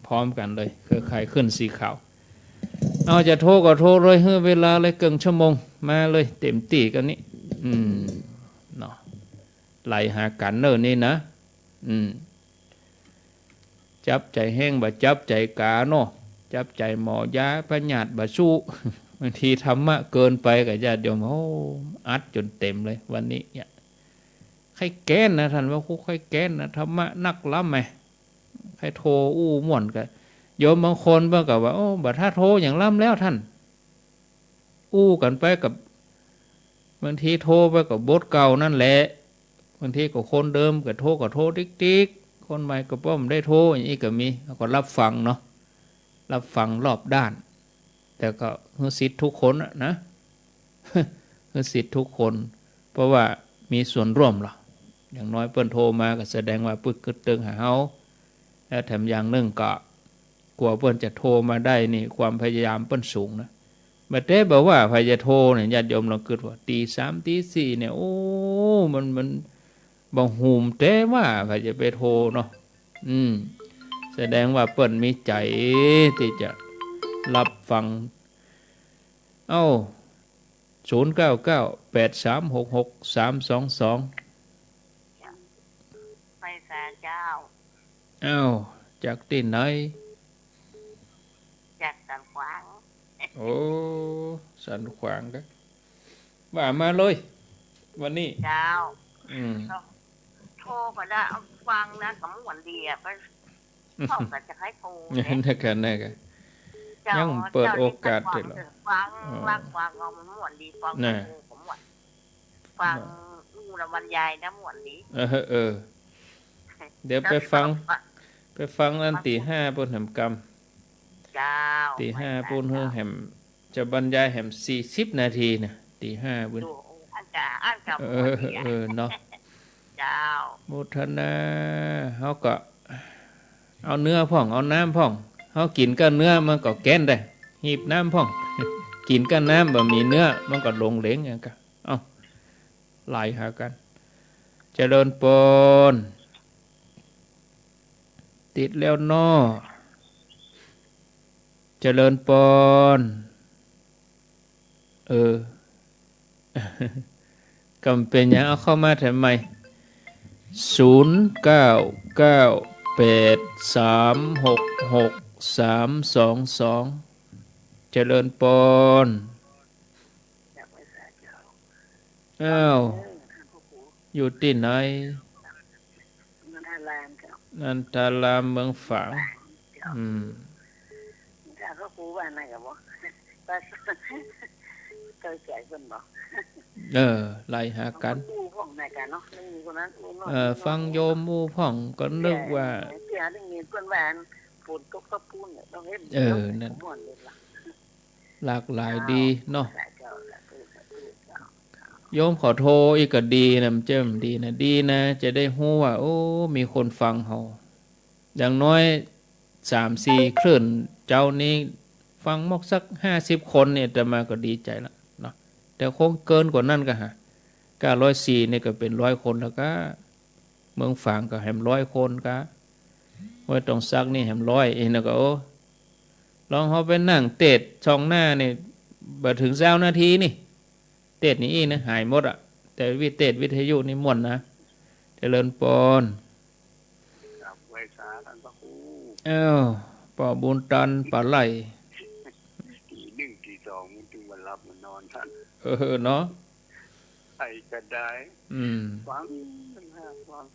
พร้อมกั๋นเลย เครือข่ายคลื่นสีขาว เอา จะโทรก็โทรเลย หื้อเวลาเลย เกิ่งชั่วโมง มาเลย เต๋มตี้กั๋นนี่ อืม เนาะ ไหลหากั๋นเน่อนี่นะ อืม จับใจ๋แฮงบ่จับใจ๋กาเนาะ จับใจ๋หมอยาพยาธิบ่สู้ บางทีธรรมะเกินไปก็ญาติโยม โอ้ อัดจ๋นเต๋มเลยวันนี้เนี่ย ใค่แก๊นนะ ท่านว่า โอ้ ใค่แก๊นนะ ธรรมะนักล้ำแหม ใค่โทรอู้ม่วนกะ โยมบางคนเปิ้นก็ว่า โอ้ บ่ถ้าโทรหยังล้ำแล้วท่าน อู้กั๋นไปกับ บางทีโทรไปกับบทเก่านั่นแหละ บางทีก็คนเดิมก็โทร ก็โทรติ๊กๆ คนใหม่ก็บ่ได้โทร อย่างนี้ก็มี เฮาก็รับฟังเนาะ รับฟังรอบด้าน แต่ก็หื้อสิทธิ์ทุกคนอะนะ หื้อสิทธิ์ทุกคน เพราะว่ามีส่วนร่วมลอ อย่างน้อยเปิ้นโทรมาก็แสดงว่าเปิ้นกึ๊ดเติงหาเฮา แล้วแถมอย่างนึ่งก็ กั๋วเปิ้นจะโทรมาได้นี่ ความพยายามเปิ้นสูงนะ บ่แต๊บ่ว่าใผจะโทรเนี่ย ญาติโยมลองกึ๊ดว่า ตี๋สาม ตี๋สี่เนี่ย โอ้ มัน มันบ่ฮู้แต๊ว่าใผจะไปโทรเนาะ อืม แสดงว่าเปิ้นมีใจ๋ตี้จะรับฟัง เอ้า ศูนย์เก้าเก้า แปดสามหกหก สามสองสอง ไปสาเจ้า อ้าว จากตี้ไหน จากสันขวาง โอ้ สันขวางกะ ว่ามาเลย วันนี้ เจ้า อืม โทรก็ได้ เอาฟังนะ ก็ม่วนดีอะ ไป เขาก็จะให้โทรเนี่ย นั่นกะ นั่นกะ เจ้า ยังเปิดโอกาส เจ้า ได้ฟัง เดี๋ยวเหรอ ฟัง อ๋อ ฟัง ฟัง เอามันม่วนดี ฟัง น่ะ โอ้ ก็ม่วน ฟัง น่ะ อู้ละบรรยายนะม่วนดี เออ เออ เดี๋ยวไปฟัง เจ้า ไปฟังอัน ฟัง ตี๋ห้าปุ้นแหมกำ เจ้า ตี๋ห้าปุ้น เจ้า หื้อแหม จะบรรยายแหมสี่สิบนาทีนะ ตี๋ห้าปุ้น ดู อันกะ อันกะ เออ ม่วนดีอะ เออ เนาะ เจ้า โมทนา เฮาก็เอาเนื้อพ่อง เอาน้ำพ่อง เฮากิ๋นก้าเนื้อมันก็แก๊นได้ หีบน้ำพ่อง กิ๋นก้าน้ำบ่มีเนื้อ มันก็หลงเหลงอย่างกะ เอ้า ไหลหากั๋น เจริญปอน ติดแล้วเนาะ เจริญปอน เออ ก็บ่เป๋นหยัง เอาเข้ามาแถมใหม่ ศูนย์เก้าเก้าแปดสามหกหกสามสองสอง เจริญปอน อ้าว อยู่ตี้ไหน นันทารามเมืองฝาง อืม เออ ไล่หากั๋น เออ ฟังโยมอู้พ่องก็นึกว่า เออ นั่น หลากหลายดีเนาะ โยมขอโทรอีกก็ดีนะ มันจะดีนะ ดีนะ จะได้ฮู้ว่า โอ้ มีคนฟังเฮา อย่างน้อยสามสี่คลื่น เจ๊านี้ฟังมอกสักห้าสิบคนเนี่ย อาตมาก็ดีใจ๋ละเนาะ แต่คงเกินกว่านั้นก็หา เก้าร้อยสี่นี่ก็เป๋นร้อยคนแล้วก็ เมืองฝางก็แหมร้อยคนก็ ห้วยตองสักนี่แหมร้อย เอ็นแล้วก็ โอ้ ลองเฮาไปนั่งเตสน์ช่องหน้านี่ บ่เถิงซาวนาทีนี่ เตสน์นี่อี้นะ หายหมดอะ แต่วิ เตสน์วิทยุนี่ม่วนนะ เจริญปอน ครับ ไหว้สาท่านพระครู อ้าว ป้อบุญตัน ปาไหล ตีหนึ่งตีสองมันจึงมาหลับมานอนท่าน เออ เนาะ ใครก็ได้ อืม ฟังนะ ฟัง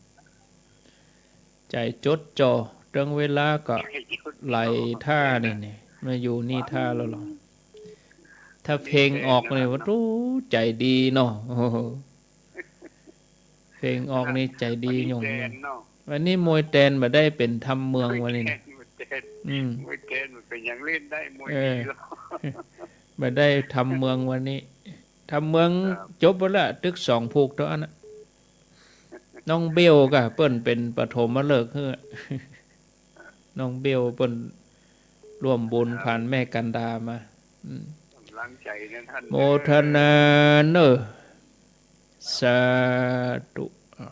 ใจ๋จดจ่อ เถิงเวลาก็ ใจ๋จดจ่อ ไหลท่านี่ นี่ มาอยู่นี่ท่าแล้วเหรอ ถ้าเพลงออกนี่ ว่า โอ้ ใจ๋ดีเนาะ โอ้โห เพลงออกนี่ใจ๋ดี วันนี้ หย่ง แตนเนาะ วันนี้มวยแตนบ่ได้เป๋นทำเมืองวันนี้นะ มวยแตน อืม มวยแตนมันเป๋นอย่างเล่นได้ มวย เออ ดีแล้ว บ่ได้ทำเมืองวันนี้ ทำเมือง ครับ จบไปละ ตึกสองผูกเต้าอั้นน่ะ น้องเบลก็เปิ้นเป๋นปฐมฤกษ์หื้อ น้องเบลเปิ้นร่วมบุญ ครับ ผ่านแม่กันดามา อืม กำลังใจ๋นะท่าน โมทนาเนอะ สาธุ อ่า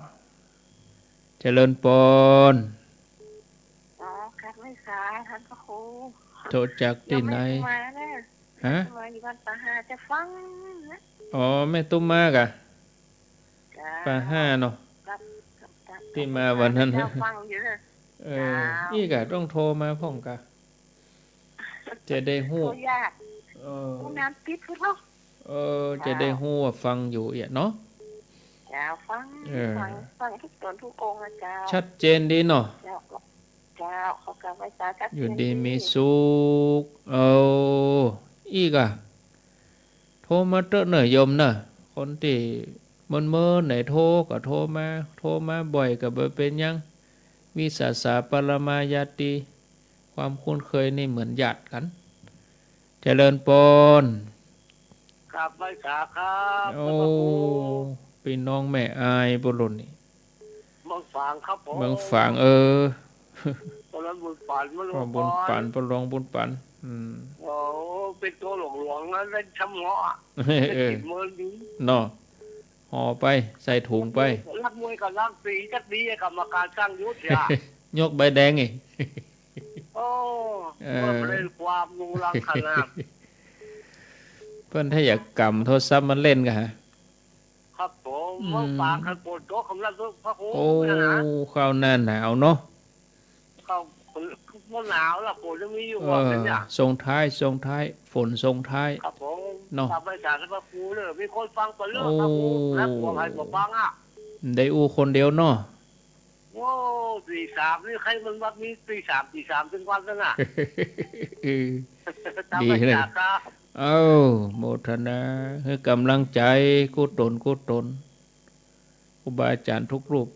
เจริญปอน อ๋อ กราบไหว้สาท่านพระครู โทรจากตี้ไหน ยังไม่ได้มานะ ฮะ มาอยู่บ้านป่าห้าจะฟังนะ อ๋อ แม่ตุ้มมากะ จ้า ป่าห้าเนาะ ครับ ครับ ครับ ตี้มาวันนั้น เจ้าฟังอยู่นะ เออ เจ้า อี้กะต้องโทรมาพ่องกะ จะได้ฮู้ โทรยาก เออ ฮู้นามติดพุ้นเนาะ เออ เจ้า จะได้ฮู้ว่าฟังอยู่เอี้ยเนาะ เจ้า ฟัง เออ ฟัง ฟังทุกต๋นทุกองค์นะเจ้า ชัดเจนดีเนาะ เจ้า เจ้า ขอกราบไหว้สา ชัดเจนดี อยู่ดีมีสุข เออ อี้กะ โทรมาเต๊อะเน่อโยมเน่อ คนตี้เมินๆ ไหนโทรก็โทรมา โทรมาบ่อยก็บ่เป๋นหยัง วิสาสะปรมาญาติ ความคุ้นเคยนี่เหมือนญาติกั๋น เจริญปอน กราบไหว้สาครับ โอ้ พระครู ปี้น้องแม่อายปุ้นนี่ เมืองฝางครับผม เมืองฝาง เออ ตอนนั้นบุญปันมาลง ก็บุญปัน ปะหลวงบุญปัน อืม โอ้ เป๋นตั๋วหลวงๆ นั้น นั้นช้ำเหาะอะ เออ เจ็ดสิบเมินดี เนาะ ห่อไป ใส่ถุงไป รักมวยกับรักสีจักดี กรรมการตั้งยุทธยา ยกใบแดงอีก โอ้ เออ เปิดเล่นความรู้รักขนาด เปิ้นถ้าอยากก๋ำโทรศัพท์มาเล่นกะฮะ ครับผม อืม เมืองฝางคันฝนตกกำลังพระครู โอ้ นะ เข้าหน้าหนาวเนาะ เข้า มันหนาวละ ฝนยังมีอยู่ เออ อะ เป็นอย่าง ส่งท้าย ส่งท้าย ฝนส่งท้าย ครับผม เนาะ กราบไหว้สาพระครูเน่อ มีคนฟังเปิ้นเลิก โอ้ พระครู นักบวชให้บ่ฟังอะ ได้อู้คนเดียวเนาะ โอ้ ตีสามนี่ใครมันว่ามีตีสาม ตีสามถึงวันนั้นน่ะ เออ ตาม ดีเลย อาจารย์ครับ เอ้า โมทนา หื้อกำลังใจ๋ กู้ต๋น กู้ต๋น ครูบาอาจ๋ารย์ทุกรูป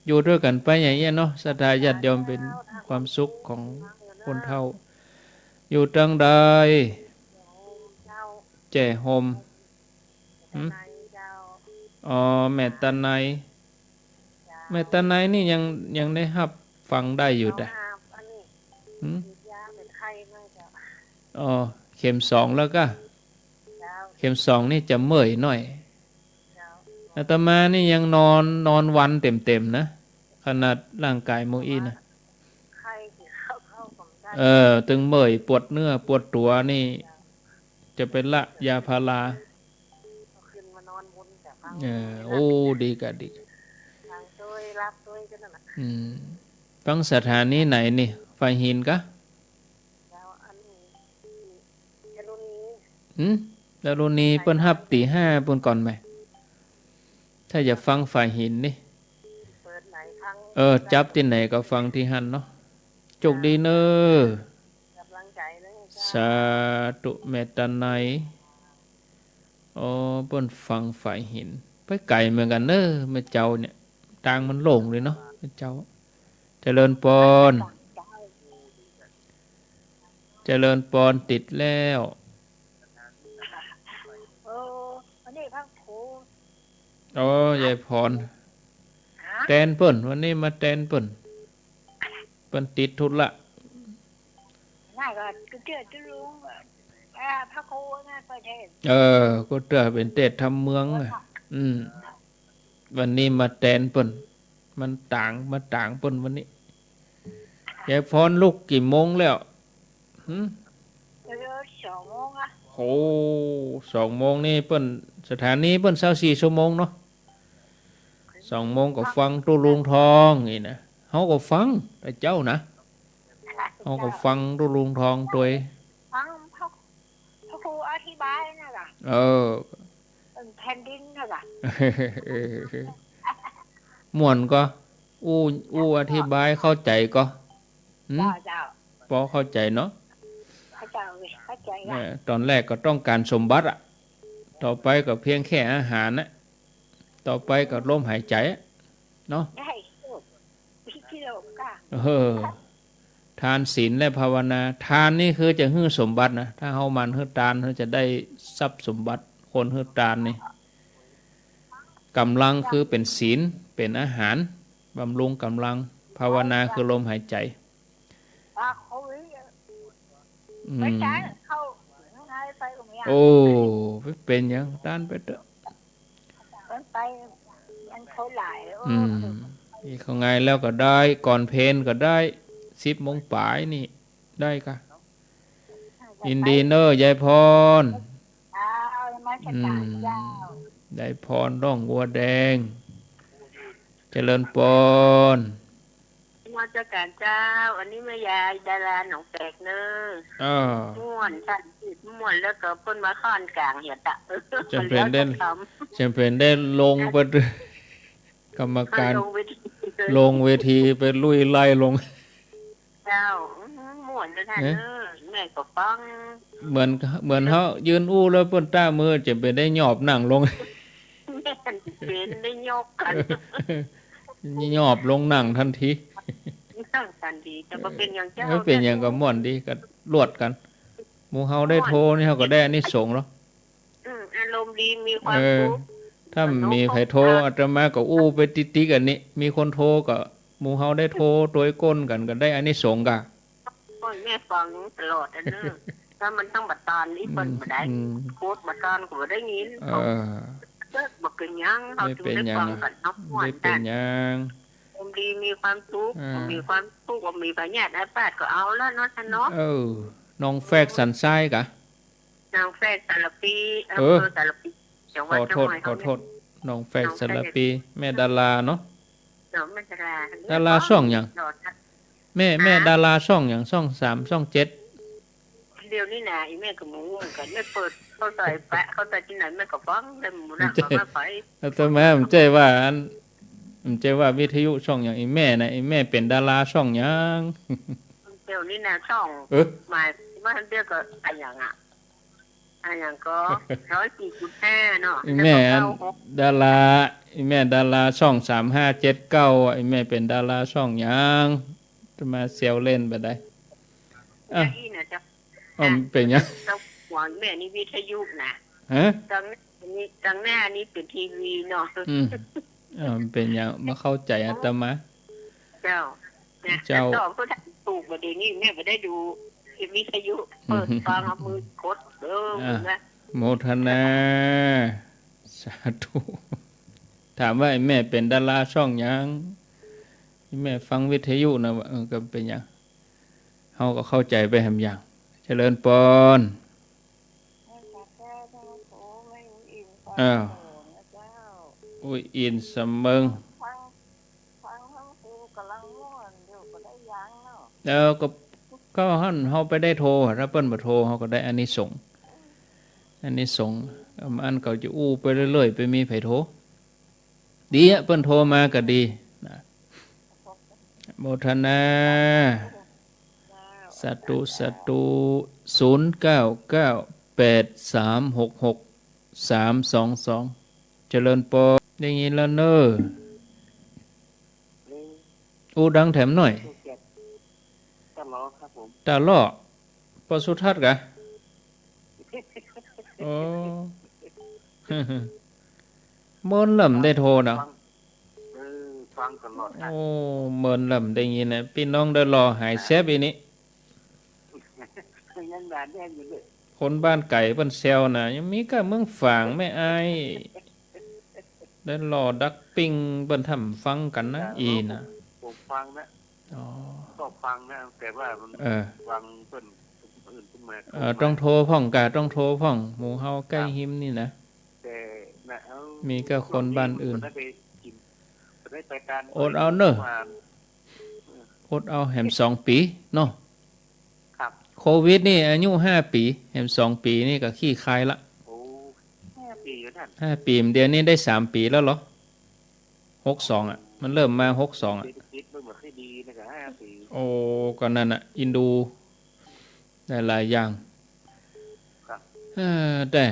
อยู่ตวยกั๋นไปอย่างเงี้ยเนาะ ศรัทธาญาติโยม เป๋นความสุขของคนเฒ่า อยู่ตังใด แจ้ห่ม หืม อ๋อ แม่ตาไน แม่ตาไนนี่ยัง ยังได้ฮับฟังได้อยู่ตะ หืม อ๋อ เข็มสองแล้วกะ เข็มสองนี่จะเมื่อยหน่อย อาตมานี่ยังนอน นอนวันเต็มๆ นะ ขนาดร่างก๋ายเมื่ออี้นะ เออ ตึงเมื่อยปวดเนื้อปวดตั๋วนี่ จะไปละยาพารา เออ โอ้ ดีกะ ดีกะ รับด้วยกันนั่นน่ะ อืม ฟังสถานีไหนนี่ ฝายหินกะ แล้วอันนี้ ดารุณี หืม ดารุณีเปิ้นฮับตี๋ห้าปู๊นก่อนแหม ถ้าจะฟังฝายหินนี่ เปิดไหนฟัง เออ จับตี้ไหนก็ฟังตี้หั้นเนาะ โจคดีเน่อ กำลังใจ๋เน่อเจ้า สาธุ เมตตาใน อ๋อ เปิ้นฟังฝายหิน ไปไก๋เหมือนกั๋นเน่อ แม่เจ้าเนี่ย ตางมันโล่งเลยเนาะ แม่เจ้า เจริญปอน เจริญปอน ติดแล้ว โอ้ วันนี้พระครู โอ้ ยายพร ฮะ แตนเปิ้น วันนี้มาแตนเปิ้น เปิ้นติดธุระ นั่นก็เตื้อตุ๊ลุง เอ่อ พระครูนั่นเปิ้นเทศน์ เออ ก็เตื้อเป๋นเตสน์ธรรมเมืองอะ อืม วันนี้มาแตนเปิ้น มันตาง มาตางเปิ้นวันนี้ ยายพรลุกกี่โมงแล้ว หืม เออ สองโมงอะ โห สองโมงนี่เปิ้น สถานีเปิ้นซาวสี่ชั่วโมงเนาะ สองโมงก็ฟังตุ๊ลุงทองนี่นะ เฮาก็ฟัง แต่เจ๊านะ เฮาก็ฟังตุ๊ลุงทองตวย ฟังพระ พระครูอธิบายนั่นล่ะ เออ แผ่นดินนั่นล่ะ ม่วนก่อ อู้ อู้อธิบายเข้าใจ๋ก่อ หืม เจ้า เจ้า ปอเข้าใจ๋เนาะ เข้าใจ๋ เข้าใจ๋ เนี่ย ตอนแรกก็ต้องก๋านสมบัติอะ ต่อไปก็เพียงแค่อาหารนะ ต่อไปก็ลมหายใจ๋อะ เนาะ ได้ เออ ทานศีลและภาวนา ทานนี่คือจะหื้อสมบัตินะ ถ้าเฮาหมั่นหื้อตาน เฮาจะได้ทรัพย์สมบัติ คนหื้อตานนี่ ก๋ำลังคือเป๋นศีล เป๋นอาหาร บำรุงก๋ำลัง ภาวนาคือลมหายใจ๋ อืม โอ้ เป๋นหยัง ตานไปเต๊อะ มันไป มันเขาหลาย โอ้ อืม นี่เขาไงแล้วก็ได้ ก่อนเพลก็ได้ สิบโมงป๋ายนี่ ได้กะ ยินดีเน่อ ยายพร เจ้า นมัสก๋านเจ้า อืม ยายพร ร่องวัวแดง เจริญปอน นมัสก๋านเจ้า อันนี้แม่ยายดาราหนองแฝกเน่อ อ้อ ม่วน ต้านติดม่วน แล้วก็เปิ้นมาค้อนก๋างเหียดอะ จ๋ำเป๋นได้ แล้วก็ทำ จ๋ำเป๋นได้ลงไป กรรมก๋าน ลงเวที ลงเวทีไปลุยไล่ลง เจ้า อืม ม่วนขนาดเน่อ เอ๊ะ แม่ก็ฟัง เหมือน เหมือนเฮายืนอู้แล้วเปิ้นต้ามือ จ๋ำเป๋นได้หยอบนั่งลง แม่นเป๋นได้ยกกั๋น หยอบลงนั่งตันที นั่งตันที แต่ก็เป๋นอย่างเจ้า เออ เป๋นอย่างก็ม่วนดี ก็ลวดกั๋น หมู่เฮาได้โทนี่เฮาก็ได้อานิสงส์แล้ว อืม อารมณ์ดี มีความสุข เออ ถ้ามีใผโท อาตมาก็อู้ไปติ๊กๆ อันนี้ มีคนโทก็ หมู่เฮาได้โทตวยก้นกั๋น ก็ได้อานิสงส์กะ โอ้ย แม่ฟังตลอดอะเน่อ ถ้ามันตั้งบ่ตานนี้เปิ้นบ่ได้ อืม พูดบ่ตานก็บ่ได้ยิน เออ เปิ้นบ่เป๋นหยัง เฮาจึงได้ฟังกั๋นเนาะ บ่เป๋นหยัง อารมณ์ดี มีความสุข อ่า มีความสุข บ่มีพยาธิอาพาธก็เอาแล้วเนาะ ท่านเนาะ เออ หนองแฝกสันทรายกะ หนองแฝกสารภี เออ อำเภอสารภี จังหวัดเชียงใหม่ ขอโทษ ขอโทษ หนองแฝกสารภี แม่ดาราเนาะ เจ้า แม่ดารา ดาราช่องหยัง แม่ แม่ดาราช่องหยัง ช่องสาม ช่องเจ็ด เดี๋ยวนี้นะ อีแม่ก็บ่ฮู้เหมือนกั๋น แม่เปิดเข้าใส่แปะ เข้าใส่ตี้ไหนแม่ก็ฟัง แต่บ่ฮู้นะ ว่าไป อาตมาบ่ใจ้ว่าอัน บ่ใจ้ว่าวิทยุช่องหยัง อีแม่นะ อีแม่เป๋นดาราช่องหยัง เดี๋ยวนี้นะ ช่อง เออ หมายว่าเดี๋ยวก็อะหยังอะ อะหยังก็ ร้อยสี่จุดห้า เนาะ อีแม่อัน แล้วก็เก้าหก ดารา อีแม่ดาราช่องสามห้าเจ็ดเก้า อะ อีแม่เป๋นดาราช่องหยัง จะมาแซวเล่นไปได้ อ่ะ อย่างนี้นะเจ้า อ๋อ เป๋นหยัง เจ้าของแม่นี่วิทยุนะ ฮะ ตางหน้านี่ ตางหน้านี่เป๋นทีวีเนาะ อืม อ่า เป๋นหยัง บ่เข้าใจ๋อาตมา เจ้า เนี่ย เจ้า แต่ก่อนก็ถูก บ่าเดี๋ยวนี้แม่บ่ได้ดูวิทยุ เปิดฟัง เอามือกด เออ อ่ะ นะ โมทนา สาธุ ถามว่าไอ้แม่เป๋นดาราช่องหยัง ไอ้แม่ฟังวิทยุนะ ว่า เออ ก็เป๋นหยัง เฮาก็เข้าใจ๋ไปแหมหยัง เจริญปอน อ้าว อุ้ยอินสะเมิง ฟัง ฟั แล้วก็ ก็หั้นเฮาไปได้โทร ถ้าเปิ้นบ่โทร เฮาก็ได้อานิสงส์ อานิสงส์ อันเขาจะอู้ไปเรื่อยๆ ไปมีใผโทร ดีอะ เปิ้นโทรมาก็ดีนะ โมทนา สาธุ สาธุ ศูนย์เก้าเก้า แปดสามหกหก สามสองสอง เจริญปอน ได้ยินแล้วเน้อ อู้ดังแถมหน่อย ตาหล่อครับผม ตาหล่อ ปอสุทัศน์กะ โอ้ เมินลำได้โทรเนาะ ฟัง เออ ฟังตลอดครับ โอ้ เมินลำได้ยินนะ ปี้น้องได้หล่อหายแซบอีนี่ ยังหนาแน่นอยู่เลย คนบ้านไก๋เปิ้นแซวนะ ยังมีก้าเมืองฝางแม่อาย ได้หล่อดักปิ้งเปิ้นทำฟังกั๋นนะ อีนะ ผมฟังนะ อ๋อ ก็ฟังนะ แต่ว่ามัน เออ ฟังเปิ้นอื่นขึ้นมา เออ ต้องโทรพ่องกะ ต้องโทรพ่อง หมู่เฮาใก้ ครับ ฮิมนี่นะ แต่นะ เอ้า มีก้าคนบ้านอื่น บ่ได้ไปกิ๋น บ่ได้ไปตาน อดเอาเน้อ เมื่อวาน อดเอาแหมสองปี๋เนาะ ครับ โควิดนี่อายุห้าปี๋ แหมสองปี๋นี่ก็คลี่คลายละ โอ้ ห้าปี๋อยู่นั่น ห้าปี๋ เดี๋ยวนี้ได้สามปี๋แล้วเหรอ หกสองอะ มันเริ่มมาหกสองอะ เศรษฐกิจมันบ่ค่อยดีนะ ก็ห้าปี๋ โอ้ ก็นั่นน่ะ อินดู หลายๆ อย่าง ครับ เออ แต่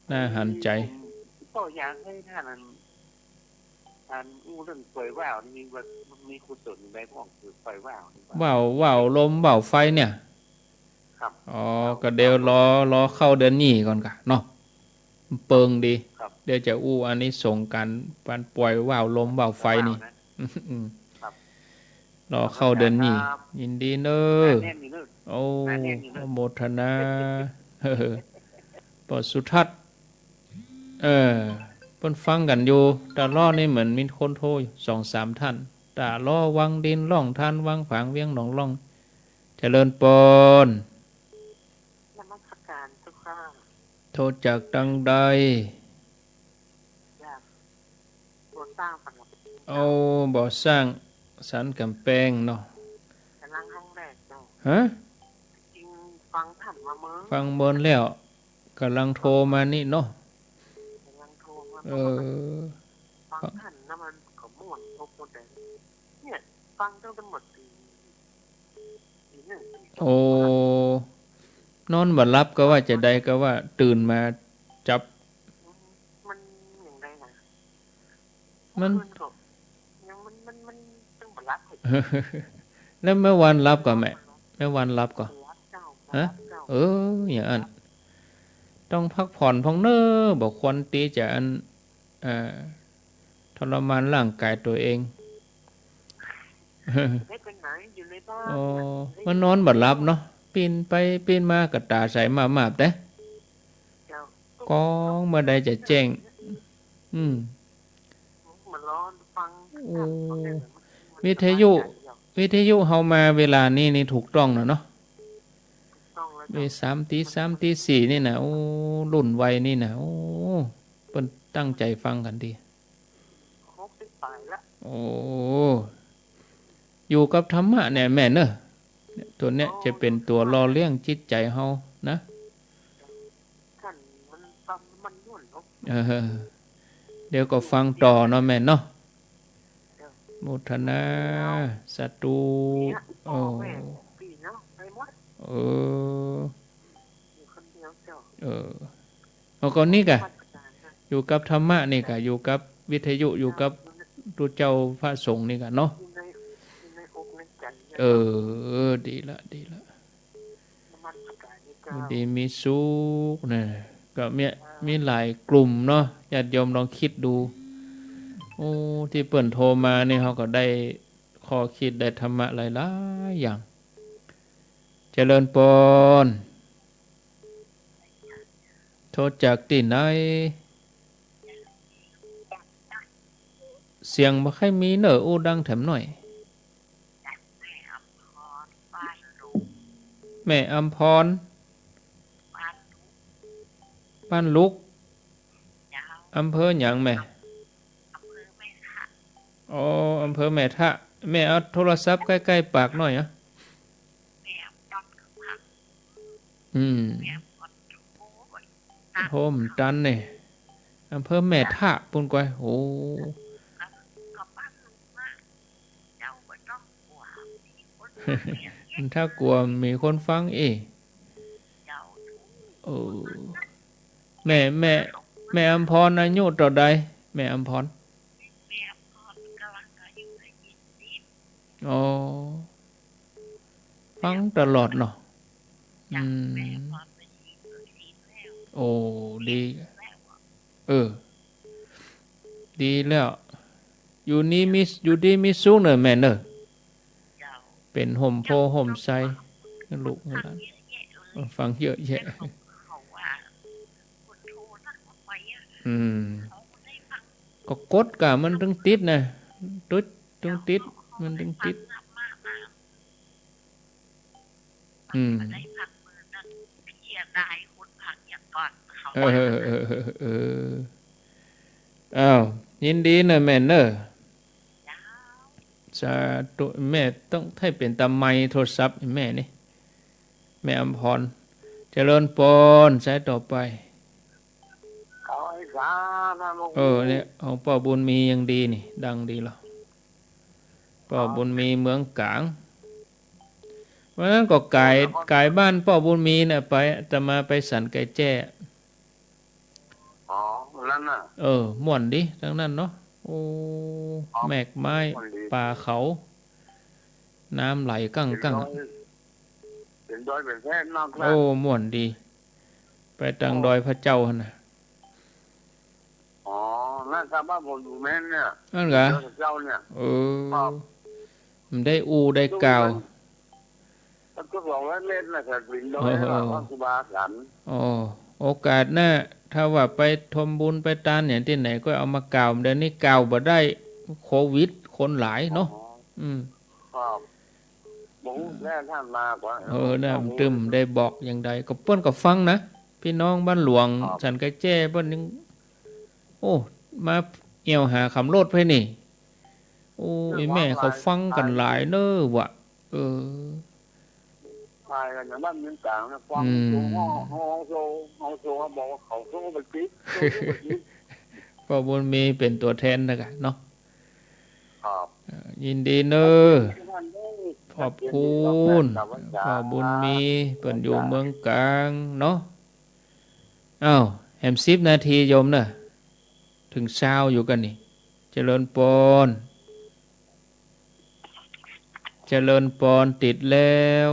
น่าหันใจ๋ ผมก็อยากหื้อต้าน อันอู้เรื่องป่วยว่าวนี่ มีว่า มีกุศลอย่างใดพ่อง คือป่วยว่าวนี่ ว่าว ว่าวลม ว่าวไฟเนี่ย ครับ อ๋อ ก็เดี๋ยวรอ รอเข้าเดือนยี่ก่อนกะเนาะ เปิงดี ครับ เดี๋ยวจะอู้อานิสงส์ก๋าน ก๋านป่วยว่าวลม ว่าวไฟนี่ ว่าวนะ อืม ครับ รอเข้าเดือนยี่ ครับ ยินดีเน้อ หนาแน่นอยู่เน้อ โอ้ หนาแน่นอยู่เน้อ อนุโมทนา ปอสุทัศน์ เออ เปิ้นฟังกั๋นอยู่ ตาหล่อนี่เหมือนมีคนโทรอยู่ สองสามท่าน ตาหล่อ วังดิน ล่องทาน วังฝาง เวียงหนองล่อง เจริญปอน นมัสการเจ้าข้า โทรจากตังใด จากบ่อสร้างปะเนาะ โอ้ บ่อสร้างสันก๋ำแปงเนาะ ก๋ำลังครั้งแรกเจ้า ฮะ จริงฟังท่านมาเมิน ฟังเมินแล้ว ก๋ำลังโทรมานี่เนาะ ก๋ำลังโทรมา เออ ฟังท่านนะมันก็ม่วนครบหมดเลย เนี่ย ฟังตั้งแต่หมดปี ปีหนึ่ง ปีสอง โอ้ นอนบ่หลับก็ว่าจะได้ ก็ว่าตื่นมาจับ มันอย่างไรนะ มัน เมื่อคืนก็ยังมัน มัน มันตั้งบ่หลับเลย แล้วเมื่อวานหลับก่อแม่ เมื่อวานหลับก่อ หลับเจ้า ฮะ หลับเจ้า เออ อย่างอั้น ต้องพักผ่อนพ่องเน้อ บ่ควรตี้จะอัน อ่า ทรมานร่างกายตั๋วเอง ไม่ไปไหน อยู่ในบ้าน อ๋อ เนี่ย มันนอนบ่หลับเนาะ ปิ้นไปปิ้นมาก็ต๋าใสมาบๆ แต่ เจ้า ก้องเมื่อใดจะแจ้ง อืม มารอฟัง โอ้ วิทยุ วิทยุเฮามาเวลานี้นี่ถูกต้องแล้วเนาะ ถูกต้องแล้ว เว เจ้า สามตีสามตีสี่นี่นะ โอ้ รุ่นวัยนี่นะ โอ้ เปิ้นตั้งใจ๋ฟังกั๋นดี หกสิบปลายละ โอ้ อยู่กับธรรมะเนี่ยแม่เนอะ ตั๋วเนี้ยจะเป๋นตั๋วหล่อเลี้ยงจิตใจ๋เฮานะ ท่านมันปั๊มน้ำมันนวลเนาะ เออ เดี๋ยวก็ฟังต่อเนาะแม่เนาะ เจ้า โมทนา สาธุ เนี่ย โอ้ พ่อแม่พี่เนาะ ไปหมด เออ อยู่คนเดียวเจ้า เออ เอาก็นี่กะ อยู่กับธรรมะนี่กะ อยู่กับวิทยุ อยู่กับตุ๊เจ้าพระสงฆ์นี่กะเนาะ อยู่ใน อยู่ในอกในใจ๋เนี่ย เออ ดีละ ดีละ นมัสการนี่เจ้า อยู่ดีมีสุขนะ ก็มี อ่า มีหลายกลุ่มเนาะ ญาติโยมลองคิดดู โอ้ ตี้เปิ้นโทรมานี่ เฮาก็ได้ข้อคิด ได้ธรรมะหลายๆ อย่าง เจริญปอน โทรจากตี้ไหน เสียงบ่ค่อยมีเน้อ อู้ดังแถมหน่อย แม่อำพร บ้านลุก อำเภอหยังแม่ อ๋อ อำเภอแม่ทะ แม่เอาโทรศัพท์ใก้ๆ ปากหน่อยอะ อืม โฮมตันเนี่ย อำเภอแม่ทะปู๊นก้อย โอ้ ถ้ากลัวมีคนฟังเอ้ย เออ แม่ แม่ แม่อำพรอายุเต้าใด แม่อำพร อ๋อ ฟังตลอดเนาะ อืม โอ้ ดี เออ ดีแล้ว อยู่นี่มี อยู่ดีมีสุขเน่อแม่เน่อ เป๋นฮ่มโพธิ์ฮ่มไทร ลูกหลาน ฟังเยอะแยะ อืม ก็กดก่ะ มันตึงติดนะ ตึ๊ด ตึงติด มันตึงติด อืม เออ เออ เออ เออ อ้าว ยินดีเน่อแม่เน่อ สาธุ แม่ต้อง ใค่เป๋นตาไมค์โทรศัพท์แม่นี่ แม่อำพร เจริญปอน สายต่อไป เขาไอ้สา เออ เนี่ย ของป้อบุญมียังดีนี่ ดังดีแล้ว ป้อบุญมีเมืองก๋าง วันนั้นก็ก๋าย ก๋ายบ้านป้อบุญมีเนี่ยไป อาตมาไปสันก๋ายแจ้ อ๋อ นั่นน่ะ เออ ม่วนดี ตังนั้นเนาะ โอ้ อ๋อ แมกไม้ ม่วนดี ป่าเขา น้ำไหลกั้งๆ เป๋นดอย เป๋นดอยเป๋นแพร่นอกละ โอ้ ม่วนดี ไปตังดอยพระเจ้าหั่นน่ะ อ๋อ นั่นตามบ้านผมอยู่แม่นเนี่ย นั่นกะ เจ้าเนี่ย เออ ครับ มันได้อู้ได้กล่าว มันก็สองร้อยเมตรนะครับ เป๋นดอย เออ หลังบ้านครูบาอาจารย์ อ๋อ โอกาสหน้า ถ้าว่าไปทำบุญไปตานอย่างตี้ไหนก็เอามากล่าว เดี๋ยวนี้กล่าวบ่ได้ โควิด คนหลายเนาะ อ๋อ อืม ครับ บ่ฮู้แล้วท่านมาก่อน เออ น่ะ บ่ฮู้ ตึมได้บอกอย่างใด ก็เปิ้นก็ฟังนะ พี่น้องบ้านหลวง ครับ สันก๋ายแจ้เปิ้นยัง โอ้ มาแอ่วหาขำโลดไปนี่ โอ้ เออ อีแม่เขาฟังกั๋นหลายเน่อวะ เออ หลายกั๋นอย่างบ้านเมืองก๋างนะ ฟัง อืม โซ่ เฮาโซ่ เฮาโซ่ บอกว่าเขาโซ่ไปติด โซ่ไปติด ป้อบุญมีเป๋นตั๋วแทนนะกะเนาะ ครับ เอ่อ ยินดีเน่อ ขอบคุณ ป้อบุญมี เปิ้นอยู่เมืองก๋างเนาะ อ้าว แหมสิบนาทีโยมเน่อ เถิงซาวอยู่กั๋นนี่ เจริญปอน เจริญปอน ติดแล้ว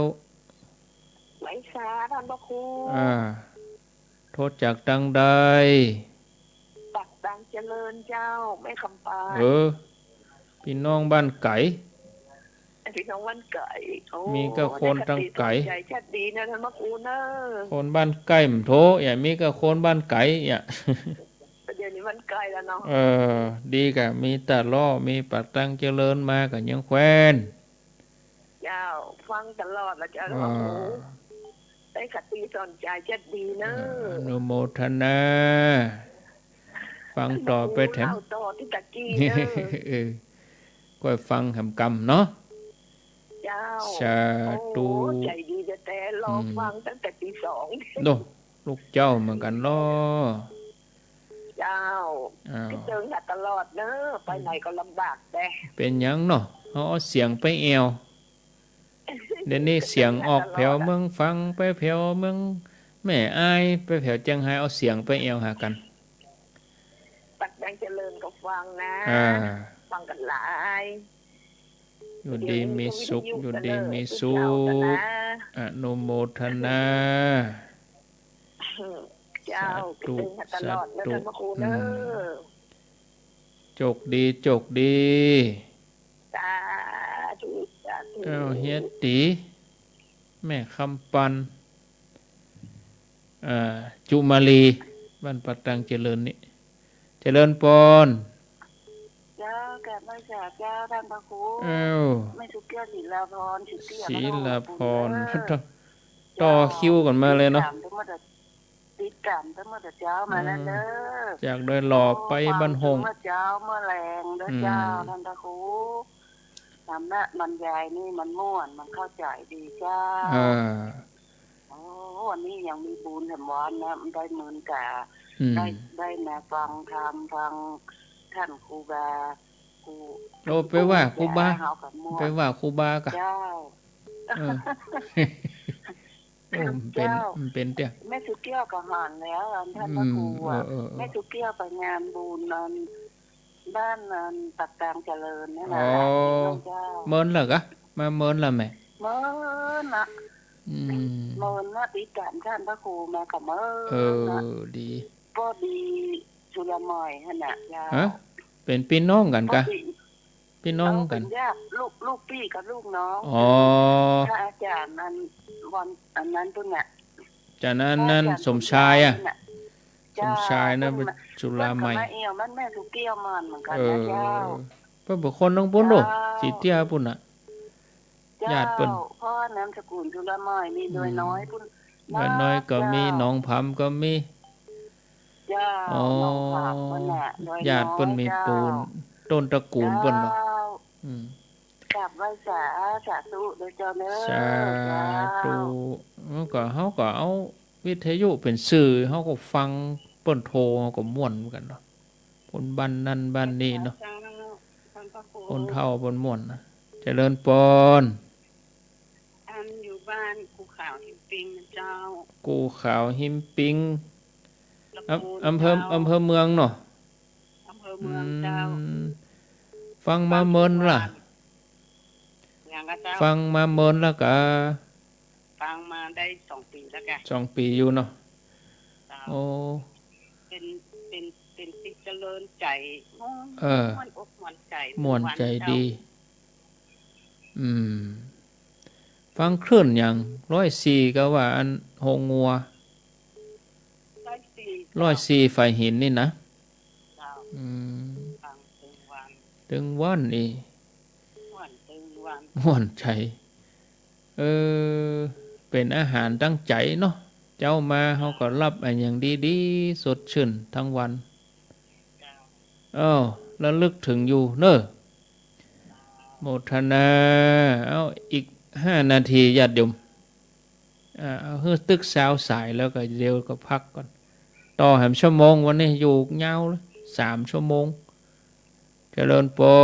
ไหว้สาท่านพระครู อ่า โทรจากตังใด จากตังเจริญเจ้า แม่คำปาน เออ พี่น้องบ้านไก๋ พี่น้องบ้านไก๋ โอ้ มีก้าคนตังไก๋ ได้คติสอนใจ๋ชัดดีนะท่านพระครูเน่อ คนบ้านใก้บ่โทร อย่ามีก้าคนบ้านไก๋ อย่า เดี๋ยวนี้มันไก๋แล้วเนาะ เออ ดีกะ มีตะลอ มีปากตังเจริญมากั๋นยังแควน เจ้า ฟังตลอดละเจ้า อ่า โอ้โห ได้คติสอนใจ๋ชัดดีเน่อ อ่า อนุโมทนา ฟังต่อไปแถม เล่าต่อตี้ตะกี้เน่อ เออ ก้อยฟังแหมกำเนาะ เจ้า สาธุ โอ้ ใจ๋ดีแต๊ๆ รอฟัง อืม ตั้งแต่ตีสอง โน่ ลูกเจ้าเหมือนกั๋นลอ เจ้า อ้าว คิดเถิงหาตลอดเน่อ ไปไหนก็ลำบากแต๊ เป๋นหยังเนาะ เอา เอาเสียงไปแอ่ว เดี๋ยวนี้เสียงออกแผวเมืองฝาง ไปแผวเมืองแม่อาย ไปแผวเจียงฮาย เอาเสียงไปแอ่วหากั๋น ปากตังเจริญก็ฟังนะ อ่า ฟังกั๋นหลาย อยู่ดีมีสุข อยู่ดีมีสุข อนุโมทนา เจ้า สาธุ คิดเถิงหาตลอดเน่อ สาธุ ท่านพระครูเน่อ อืม โจคดี โจคดี สาธุ สาธุ เอ้า เฮียตี๋ แม่คำปัน อ่า จุมาลี บ้านปากตังเจริญนี่ เจริญปอน เจ้า กราบไหว้สาเจ้าท่านพระครู เอ้า แม่สุเกี้ยว ศิลาพร สุเกี้ยว ศิลาพร เจ้า ต่อคิวกั๋นมาเลยเนาะ ติดต๋ามตั้งแต่ ติดต๋ามตั้งแต่เจ้ามาแล้วเน่อ อืม จากดอยหล่อไปบ้านโฮ่ง โอ้ ฟังเถิงเมื่อเจ๊าเมื่อแลงเน่อเจ้า อืม ท่านพระครู ธรรมบรรยายนี่มันม่วน มันเข้าใจ๋ดีเจ้า เออ โอ้ วันนี้ยังมีบุญแถมวันนะ ได้เมินก๋า อืม ได้ ได้มาฟังธรรม ฟังต้านครูบา ครู โอ้ ไปว่าครูบา เฮาก็ม่วน ไปว่าครูบาก่ะ เจ้า เออ โอ้ มันเป๋น เจ้า มันเป๋นเตี้ย แม่สุเกี้ยวก็หันแล้ว อันต้านพระครูอะ อืม เออ เออ เออ แม่สุเกี้ยวไปงานบุญอัน บ้านอันปากตางเจริญเนี่ยนะ อ๋อ เจ้า เมินแล้วก่ะ มาเมินแล้วแม่ เมินนะ อืม เมินนะ ติดต๋ามต้านพระครูมาก็เมินนะ เออ ดี ก็ดี จุฬาใหม่หั้นน่ะ เจ้า ฮะ เป๋นปี้น้องกั๋นก่ะ ก็ปี้ ปี้น้องกั๋น เออ เป๋นญาติ ลูก ลูกปี้กับลูกน้อง อ๋อ พระอาจ๋ารย์อัน วัน อันนั้นปุ้นน่ะ อาจ๋ารย์อันนั้น พระอาจ๋ารย์สมชายอะ สมชายน่ะ เจ้า สมชายนะ ปุ้นน่ะ จุฬาใหม่ เปิ้นก็มาเอี่ยว มันแม่สุเกี้ยวมันเหมือนกั๋นนะ เออ เจ้า เปิ้นเป๋นคนตังปุ้นโลก เจ้า สีเตี้ยปุ้นน่ะ เจ้า ญาติเปิ้น เพราะนามสกุลจุฬาใหม่นี่ อืม ดอยน้อยปุ้น ดอยน้อยก็มี เจ้า หนองผำก็มี เจ้า อ๋อ หนองผำปุ้นน่ะ ดอยน้อย ญาติเปิ้นมี เจ้า ปูน ต้นตระกูลเปิ้นเนาะ เจ้า อืม กราบไหว้สา สาธุเด้อเจ้าเน้อ สาธุ เจ้า เออ ก็เฮาก็เอาวิทยุเป๋นสื่อ เฮาก็ฟังเปิ้นโทร เฮาก็ม่วนเหมือนกั๋นเนาะ คนบ้านนั้นบ้านนี้เนาะ เจ้า ท่านพระครู คนเฒ่าเปิ้นม่วนนะ เจริญปอน อันอยู่บ้านกู่ขาวหิมปิงนะเจ้า กู่ขาวหิมปิง ตระกูล อำ อำเภอ เจ้า อำเภอเมืองเนาะ อำเภอเมืองเจ้า อืม ฟังมาเมินละ ฟังมาเมินละกะ ฟังมาได้สองปี๋แล้วกะ สองปี๋อยู่เนาะ เจ้า โอ้ เป๋น เป๋น เป๋นตี้เจริญใจ๋ เออ ม่วนอกม่วนใจ๋ ม่วนใจ๋ดี อืม ฟังคลื่นหยัง ร้อยสี่ ก็ว่าอันโฮงงัว ร้อยสี่ ร้อยสี่ ฝ่ายหินนี่นะ เจ้า อืม ฟังตึงวัน ตึงวันนี่ ม่วนตึงวัน ม่วนใจ๋ เออ เป๋นอาหารตังใจ๋เนาะ เจ๊ามาเฮาก็ฮับอันหยังดีๆ สดชื่นตังวัน เจ้า เอ้า ระลึกเถิงอยู่เน้อ โมทนา เอ้า อีกห้านาทีญาติโยม อ่า เอาหื้อตึกซาวสายแล้วก็เดี๋ยวก็พักก่อน ต่อแหมชั่วโมง วันนี้อยู่ยาวเลย สามชั่วโมง เจริญปอ